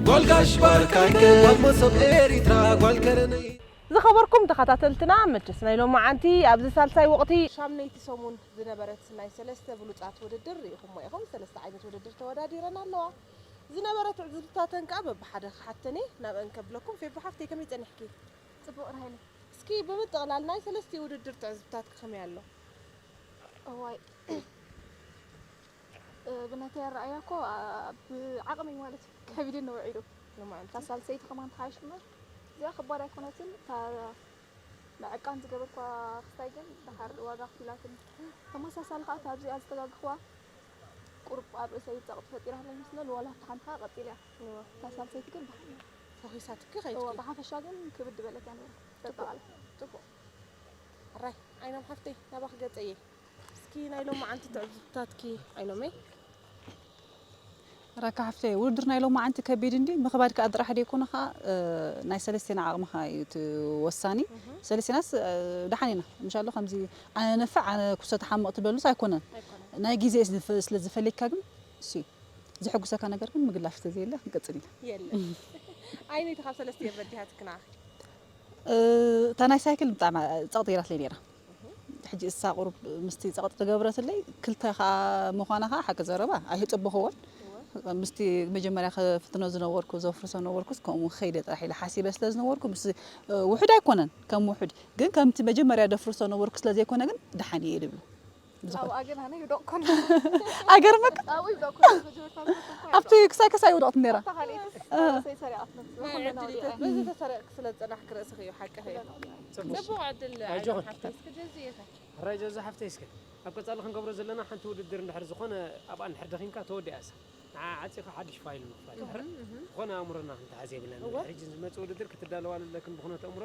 ጓል ጋሽ ባርካይከ፣ ጓል መሶብ ኤሪትራ፣ ጓል ከረነይ። ዝኸበርኩም ተኸታተልትና፣ መቸስ ናይ ሎማዓንቲ ኣብዚ ሳልሳይ ወቕቲ ሻምነይቲ ሰሙን ዝነበረት ናይ ሰለስተ ብሉጻት ውድድር ርኢኹሞ ኢኹም። ሰለስተ ዓይነት ውድድር ተወዳዲረን ኣለዋ። ዝነበረ ትዕዝብትታተን ከኣ በብሓደ ክሓተን እየ። ናብአን ከብለኩም። ፌቡ ሓፍተይ፣ ከመይ ጸኒሕኪ? ጽቡቕ ራሄለይ። እስኪ ብምጥቕላል ናይ ሰለስቲኡ ውድድር ትዕዝብትታትኪ ከመይ ኣሎ? እዋይ። እ፣ ብናተይ ኣረኣእያ እኮ፣ ኣ፣ ብዓቕመይ ማለት እዩ። ከቢድኒ ውዒሉ። ንመዓልቲ። እታ ሳልሰይቲ ከማን ተሓይሽ እምበር፣ እዚኣ ከባድ ኣይኮነትን። እታ ምዕቃን ዝገበርኳ ክስታይ ግን ደሓር ዋጋ ከፊላትኒ። ተመሳሳሊ ከኣ እታ ኣብዚኣ ዝተጋግኽዋ ቁሩብ ኣብ ርእሰይ ጸቕጢ ፈጢራትለይ ይመስለኒ፣ ዋላ እታ ሓንቲ ከኣ ቀጺለያ። እወ። እታ ሳልሰይቲ ግን ደሓን እያ። ፈኺሳትኪ እወ፣ ከይድኪ? ብሓፈሻ ግን ክብድ ዝበለት እያ ነይራ። ጽቡቕ። በጠቓላይ። ጽቡቕ። ሕራይ፣ ዓይኖም ሓፍተይ፣ ናባኺ ገጸ እየ። እስኪ ናይ ሎማዓንቲ ትዕዝብትታትኪ፣ ዓይኖመይ። ረካ ሓፍተይ፣ ውድድር ናይ ሎማዓንቲ ከቢድ እንዲ፣ ምኽባድ ከኣ ጥራሕ ደይኮነ ከኣ፣ እ፣ ናይ ሰለስቴና ዓቕሚ ከኣ እዩ እቲ ወሳኒ። እህ። ሰለስቴናስ፣ እ፣ ደሓን ኢና። ምሻሎ ከምዚ ኣነ ነፍዕ፣ ኣነ ኩሰ ተሓምቕ ትብለሉስ ኣይኮነን። ኣይኮነን። ናይ ግዜ ስለ ዝፈ-፣ ስለ ዝፈለካ ግን፣ እሱ እዩ። ዝሕጉሰካ ነገር ግን ምግላፍ ተዘየለ ክንቅጽል ኢና። የለን። ኣየነይቲ ካብ ሰለስቲኤን በዲሃትክና? እ፣ እታ ናይ ሳይክል ብጣዕሚ ጸቕጢ ገይራትለይ ነይራ። ሕጂ እሳ ቁሩብ ምስቲ ጸቕጢ ዝገበረትለይ፣ ክልተ ከኣ ምዃና ከኣ ሓቂ ዘረባ ኣይጽቡኽዎን። እወ። ምስቲ መጀመርያ ክፍትኖ ዝነበርኩ፣ ዘፍርሶ ነበርኩስ፣ ከምኡ ከይደ ጥራሕ ኢለ ሓሲበ ስለ ዝነበርኩ፣ ምስ፣ እ፣ ውሑድ ኣይኮነን፣ ከም ውሑድ። ግን ከምቲ መጀመርያ ደፍርሶ ነበርኩ ስለ ዘይኮነ ግን ደሓን እየ ድብሎ። ብዝኾነ። ኣብኣ ግን ኣነ ይውደቕ ኮነ። ኣይገርመካ? ኣብኡ ይውደቕ ኮነ። መጀመርታ ምስ ኮንኩ ኣብቲ ክሳይ ክሳይ ይውደቕት ነይራ። ኣብታ ካልኣይቲ እ። ሰሪቓት ነብስ ናይ ኩለና ዕድል ወዲኣ። ይጠፍ። በዚ ተሰሪቕኪ ስለ ዝጸናሕኪ ርእስኺ እዩ ሓቅኺ እዩ። ጽቡቕ። ጽቡቕ ዕድል ኣጆኺ። ኣይዞን ሓፍተይ። እስኪ ጀዝየካ። ሕራይ ዞዛ ሓፍተይ፣ እስከ ኣብ ቀጻሊ ክንገብሮ ዘለና ሓንቲ ውድድር እንድሕር ዝኾነ ኣብኣ እንድሕር ደኺምካ ተወዲኣሳ። ንዓ ዓጺኻ ሓድሽ ፋይል ምኽፋት ድሕር ዝኾነ ኣእምሮና ክንተሓዝ የብልና። እወ። ሕጂ ዝመጽእ ውድድር ክትዳለዋሉ ኣለክን ብኹነት ኣእምሮ።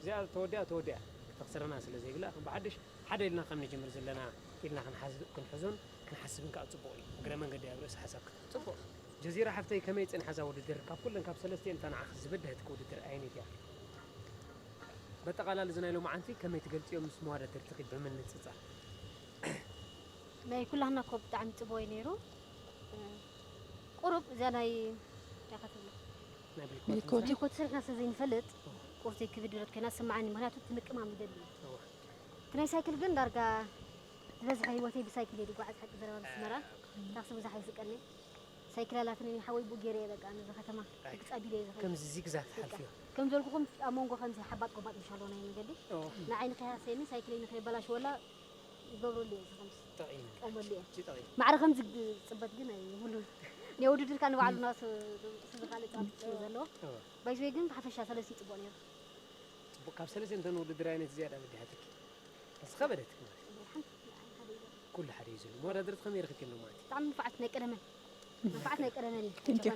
እዚኣ ተወዲኣ ተወዲኣ፣ ክተኽስረና ስለ ዘይብላ ከም ብሓድሽ ሓደ ኢልና ከም ንጅምር ዘለና ኢልና ክንሓዝ-፣ ክንሕዞን ክንሓስብን ከኣ ጽቡቕ እዩ። እግረ መንገዲ ኣብ ርእሲ ሓሳብ ክትሕዝ። ጽቡቕ። ጀዚራ ሓፍተይ፣ ከመይ ጽንሓ እዛ ውድድር? ካብ ኩለን ካብ ሰለስቲኤን እታ ንዓኺ ዝበደሀትኪ ውድድር ኣየነይቲ እያ? በጠቓላሊ እዚ ናይ ሎማዓንቲ ከመይ ትገልጽዮ ምስ መዋዳድርትኺ ብምንጽጻር? ናይ ኩላህና እኮ ብጣዕሚ ጽቡቕ እዩ ነይሩ። እ፣ ቁሩብ እዚኣ ናይ እንታይ እያ ትብሎ? ናይ ብልኮት ብልኮት። ብልኮት ሰሪሕና ስለ ዘይንፈልጥ ቁርተይ ክብድ ኢለት ኮይና ትስምዓኒ፣ ምኽንያቱ እቲ ምቅማም ይደሊ እዩ። እወ። እቲ ናይ ሳይክል ግን ዳርጋ ዝበዝሐ ህይወተይ ብሳይክል እየ ዝጓዓዝ፣ ሓቂ ዘረባ፣ ምስ ኣስመራ ታክሲ ብዙሕ ኣይስቀኒ። ሳይክል ኣላትኒ፣ ሓወይ ብኡ ገይረ እየ በቃ ነዚ ከተማ ኣይ፣ ግጻ ቢለ እየ ዝኸይድ። ከምዚ ዚግዛግ በቃ ትሓልፍዮ። ከም ዘልኩኹም ኣብ መንጎ ከምዚ ሓባጥ ጎባጥ ምሻሎ ናይ መገዲ እወ። ንዓይ ንኸይሃሰየኒ፣ ሳይክለይ ንኸይበላሽወላ ይገብረሉ እየ፣ እዚ ከምዚ ጠቒሙ። ይጥቀመሉ እየ። እቲ ጠቒሙ። ማዕረ ከምዚ ጽበት ግን ኣይብሉን። ናይ ውድድር ከኣ ንባዕሉ ናሱ፣ ናሱ ዝኻለ ጸዋታ ስለ ዘለዎ። እወ። ባይዘወይ ግን ብሓፈሻ ሰለስቲ ጽቡቕ ነይሩ። ጽቡቕ፣ ካብ ሰለስቲኤን እተን ውድድር ኣየነይቲ ዝያዳ በዲሓትኪ? ንስኻ በደትኪ ማለት እዩ። ሓንቲ፣ ሓደ እዩ። ኩሉ ሓደ እዩ ዘሎ። መወዳድርቲ ከመይ ረኺብኪ ኣሎ ማለት እዩ? ብጣዕሚ ንፉዓት ናይ ቀደመን። ንፉዓት ናይ ቀደመን እዩ። Thank you።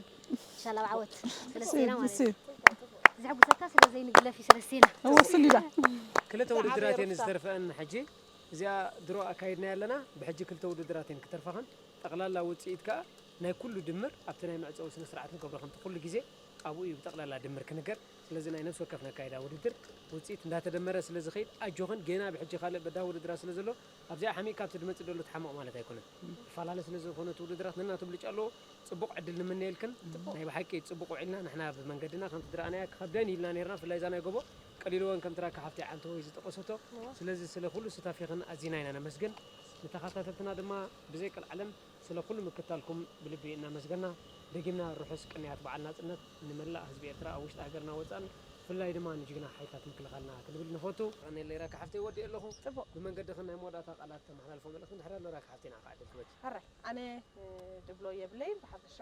ኢንሻላህ ብዓወት ሰለስቴና ማለት እዩ። ስ-፣ ስ-፣ ዘሕጉሰካ ስለ ዘይንግለፍ እዩ ሰለስቴና። እወ፣ ስሊዳ። ክልተ ውድድራት እየን ዝተርፈአን ሕጂ። እዚኣ ድሮ ኣካይድናያ ኣለና። ብሕጂ ክልተ ውድድራት እየን ክተርፋኸን። ጠቕላላ ውጽኢት ከኣ ናይ ኩሉ ድምር ኣብቲ ናይ መዕጸዊ ስነ ስርዓት ንገብሮ፣ ከምቲ ኩሉ ግዜ ኣብኡ እዩ ብጠቕላላ ድምር ክንገር። ስለዚ ናይ ነፍሲ ወከፍ ነካይዳ ውድድር ውጽኢት እንዳተደመረ ስለ ዝኸይድ ኣጆኽን፣ ጌና ብሕጂ ካልእ በዳሂ ውድድራት ስለ ዘሎ ኣብዚኣ ሓሚእካ ኣብቲ ድመጽእ ደሎ ትሓምቕ ማለት ኣይኮነን። ትፈላለ ስለ ዝኾነ እቲ ውድድራት ነናቱ ብልጫ ኣለዎ። ጽቡቕ ዕድል ንምነየልክን። ጽቡቕ። ናይ ብሓቂ ጽቡቕ ውዒልና ንሕና ብመንገድና ከምቲ ዝረኣናያ ክኸብደን ኢልና ነይርና፣ ብፍላይ እዛ ናይ ጎቦ ቀሊልወን ከምቲ ራካ ሓፍቲ ዓንተወይ ዝጠቐሰቶ። እወ። ስለዚ ስለ ኩሉ ስታፊኽን ኣዚና ኢና ነመስግን። ንተኸታተልትና ድማ ብዘይ ቀልዓለም ስለ ኩሉ ምክታልኩም ብልቢ እናመስገና፣ ደጊምና ርሑስ ቅንያት በዓል ናጽነት ንመላእ ህዝቢ ኤርትራ ኣብ ውሽጢ ሃገርና ወጻእን ብፍላይ ድማ ንጅግና ሓይልታት ምክልኻልና ክንብል ንፈቱ። ቀንየለይ ራካ ሓፍተይ፣ ወዲኤ ኣለኹ። ጽቡቕ። ብመንገድኽን ናይ መወዳእታ ቃላት ተመሓላልፎ መልእኽቲ እንድሕር ኣሎ ራካ ሓፍተይ ንዓኻ ዕድል ክህበኪ። ሕራይ፣ ኣነ፣ እ፣ ድብሎ የብለይን። ብሓፈሻ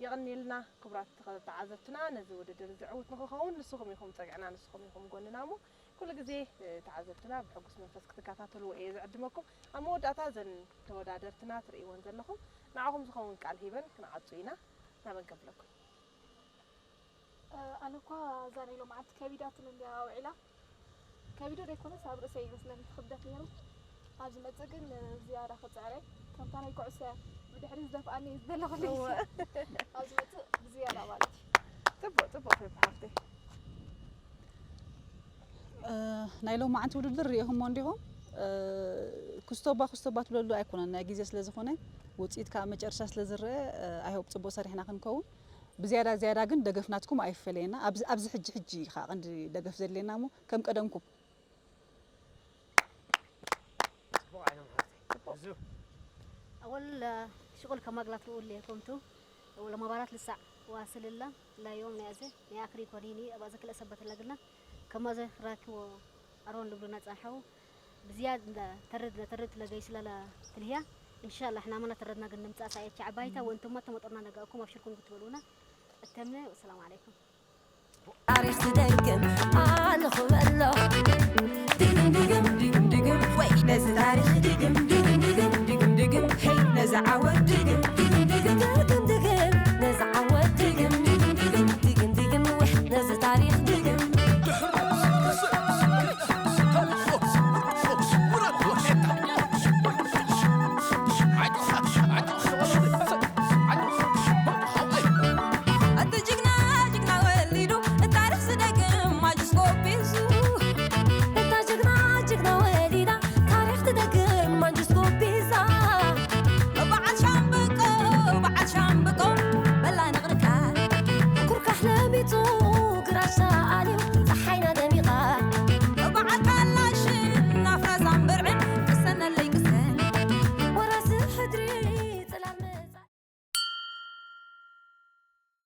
የቐንየልና ክቡራት ተኸ-፣ ተዓዘብትና፣ ነዚ ውድድር እዚ ዕዉት ንኽኸውን ንስኹም ኢኹም ጸግዕና፣ ንስኹም ኢኹም ጎንና እሞ ኩሉ ግዜ፣ እ፣ ተዓዘብትና ብሕጉስ መንፈስ ክትከታተልዎ እየ ዝዕድመኩም። ኣብ መወዳእታ እዘን ተወዳደርትና ትርእይወን ዘለኹም ንዓኹም ዝኸውን ቃል ሂበን ክንዓጹ ኢና። ናበን ከብለኩም። እ፣ ኣነ እኳ እዛ ናይ ሎምዓንቲ ከቢዳትኒ እንድያ ኣውዒላ። ከቢዶ ዘይኮነስ ኣብ ርእሰይ ይመስለኒ እቲ ክብደት ነይሩ። ኣብ ዝመጽእ ግን ዝያዳ ክጽዕር እየ። ከምታ ናይ ኩዕሶ እያ ብድሕሪ ዝደፍኣኒ እየ ዝደለኹ እወ። ኣብ ዝመጽእ ብዝያዳ ማለት እዩ። ጽቡቕ፣ ጽቡቕ ፌፍ ሓፍተይ። እ፣ ናይ ሎማዓንቲ ውድድር ርኢኹሞ እንዲኹም። እ፣ ክስቶባ ክስቶባ ትብለሉ ኣይኮነን፣ ናይ ግዜ ስለ ዝኾነ፣ ውጽኢት ከኣ መጨረሻ ስለ ዝረአ፣ እ፣ I hope ጽቡቕ ሰሪሕና ክንከውን። ብዝያዳ ዝያዳ ግን ደገፍ ናትኩም ኣይፈለየና። ኣብዚ፣ ኣብዚ ሕጂ ሕጂ እዩ ከኣ ቀንዲ ደገፍ ዘድልየና እሞ ከም ቀደምኩም። ጽቡቕ ዓይኖም ሓፍተይ። ጽቡቕ። ብዙ። أول شغل كما قلت له لكم تو، ولا مباراة لسع واصل لنا لا يوم نازل، يا أخري كونيني أبغى أذكر أسبت لنا قلنا كما ذكرك و أرون لبنا تصحوا بزيادة ترد ترد لقيس لا تلهيا. إن شاء الله إحنا ما نتردنا قلنا متأسع يا شعبايتا، وأنتم ما تمطرنا نلقاكم، أبشركم قلت بلونا. التمنى والسلام عليكم. ታሪኽ ትደግም ኣለኹ